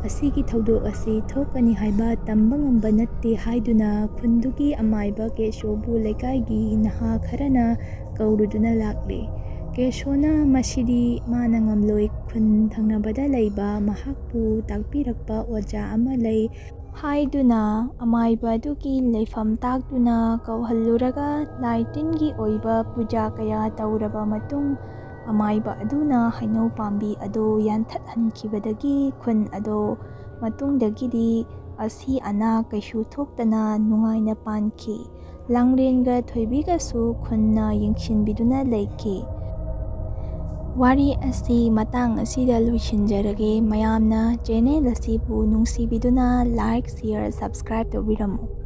ꯑꯁꯤꯒꯤ ꯊꯧꯗꯣꯛ ꯑꯁꯤ ꯊꯣꯛꯀꯅꯤ ꯍꯥꯏꯕ ꯇꯝꯕ ꯉꯝꯕ ꯅꯠꯇꯦ ꯍꯥꯏꯗꯨꯅ ꯈꯨꯟꯗꯨꯒꯤ ꯑꯃꯥꯏꯕ ꯀꯦꯁꯣꯕꯨ ꯂꯩꯀꯥꯏꯒꯤ ꯅꯍꯥ ꯈꯔꯅ ꯀꯧꯔꯨꯗꯨꯅ ꯂꯥꯛꯂꯦ꯫ ꯀꯦꯁꯣꯅ ꯃꯁꯤꯗꯤ ꯃꯥꯅ ꯉꯝꯂꯣꯏ, ꯈꯨꯟ ꯊꯪꯅꯕꯗ ꯂꯩꯕ ꯃꯍꯥꯛꯄꯨ ꯇꯥꯛꯄꯤꯔꯛꯄ ꯑꯣꯖꯥ ꯑꯃ ꯂꯩ ꯍꯥꯏꯗꯨꯅ ꯑꯃꯥꯏꯕ ꯑꯗꯨꯒꯤ ꯂꯩꯐꯝ ꯇꯥꯛꯇꯨꯅ ꯀꯧꯍꯜꯂꯨꯔꯒ ꯂꯥꯏ ꯇꯤꯟꯒꯤ ꯑꯣꯏꯕ ꯄꯨꯖꯥ ꯀꯌꯥ ꯇꯧꯔꯕ ꯃꯇꯨꯡ ꯑꯃꯥꯏꯕ ꯑꯗꯨꯅ ꯍꯩꯅꯧ ꯄꯥꯝꯕꯤ ꯑꯗꯨ ꯌꯥꯟꯊꯠꯍꯟꯈꯤꯕꯗꯒꯤ ꯈꯨꯟ ꯑꯗꯣ ꯃꯇꯨꯡꯗꯒꯤꯗꯤ ꯑꯁꯤ ꯑꯅꯥ ꯀꯩꯁꯨ ꯊꯣꯛꯇꯅ ꯅꯨꯡꯉꯥꯏꯅ ꯄꯥꯟꯈꯤ꯫ ꯂꯥꯡꯂꯦꯟꯒ ꯊꯣꯏꯕꯤꯒꯁꯨ ꯈꯨꯟꯅ ꯌꯦꯡꯁꯤꯟꯕꯤꯗꯨꯅ ꯂꯩꯈꯤ꯫ ꯋꯥꯔꯤ ꯑꯁꯤ ꯃꯇꯥꯡ ꯑꯁꯤꯗ ꯂꯣꯏꯁꯤꯟꯖꯔꯒꯦ꯫ ꯃꯌꯥꯝꯅ channel ꯑꯁꯤꯕꯨ ꯅꯨꯡꯁꯤꯕꯤꯗꯨꯅ like, share, subscribe ꯇꯧꯕꯤꯔꯝꯃꯨ꯫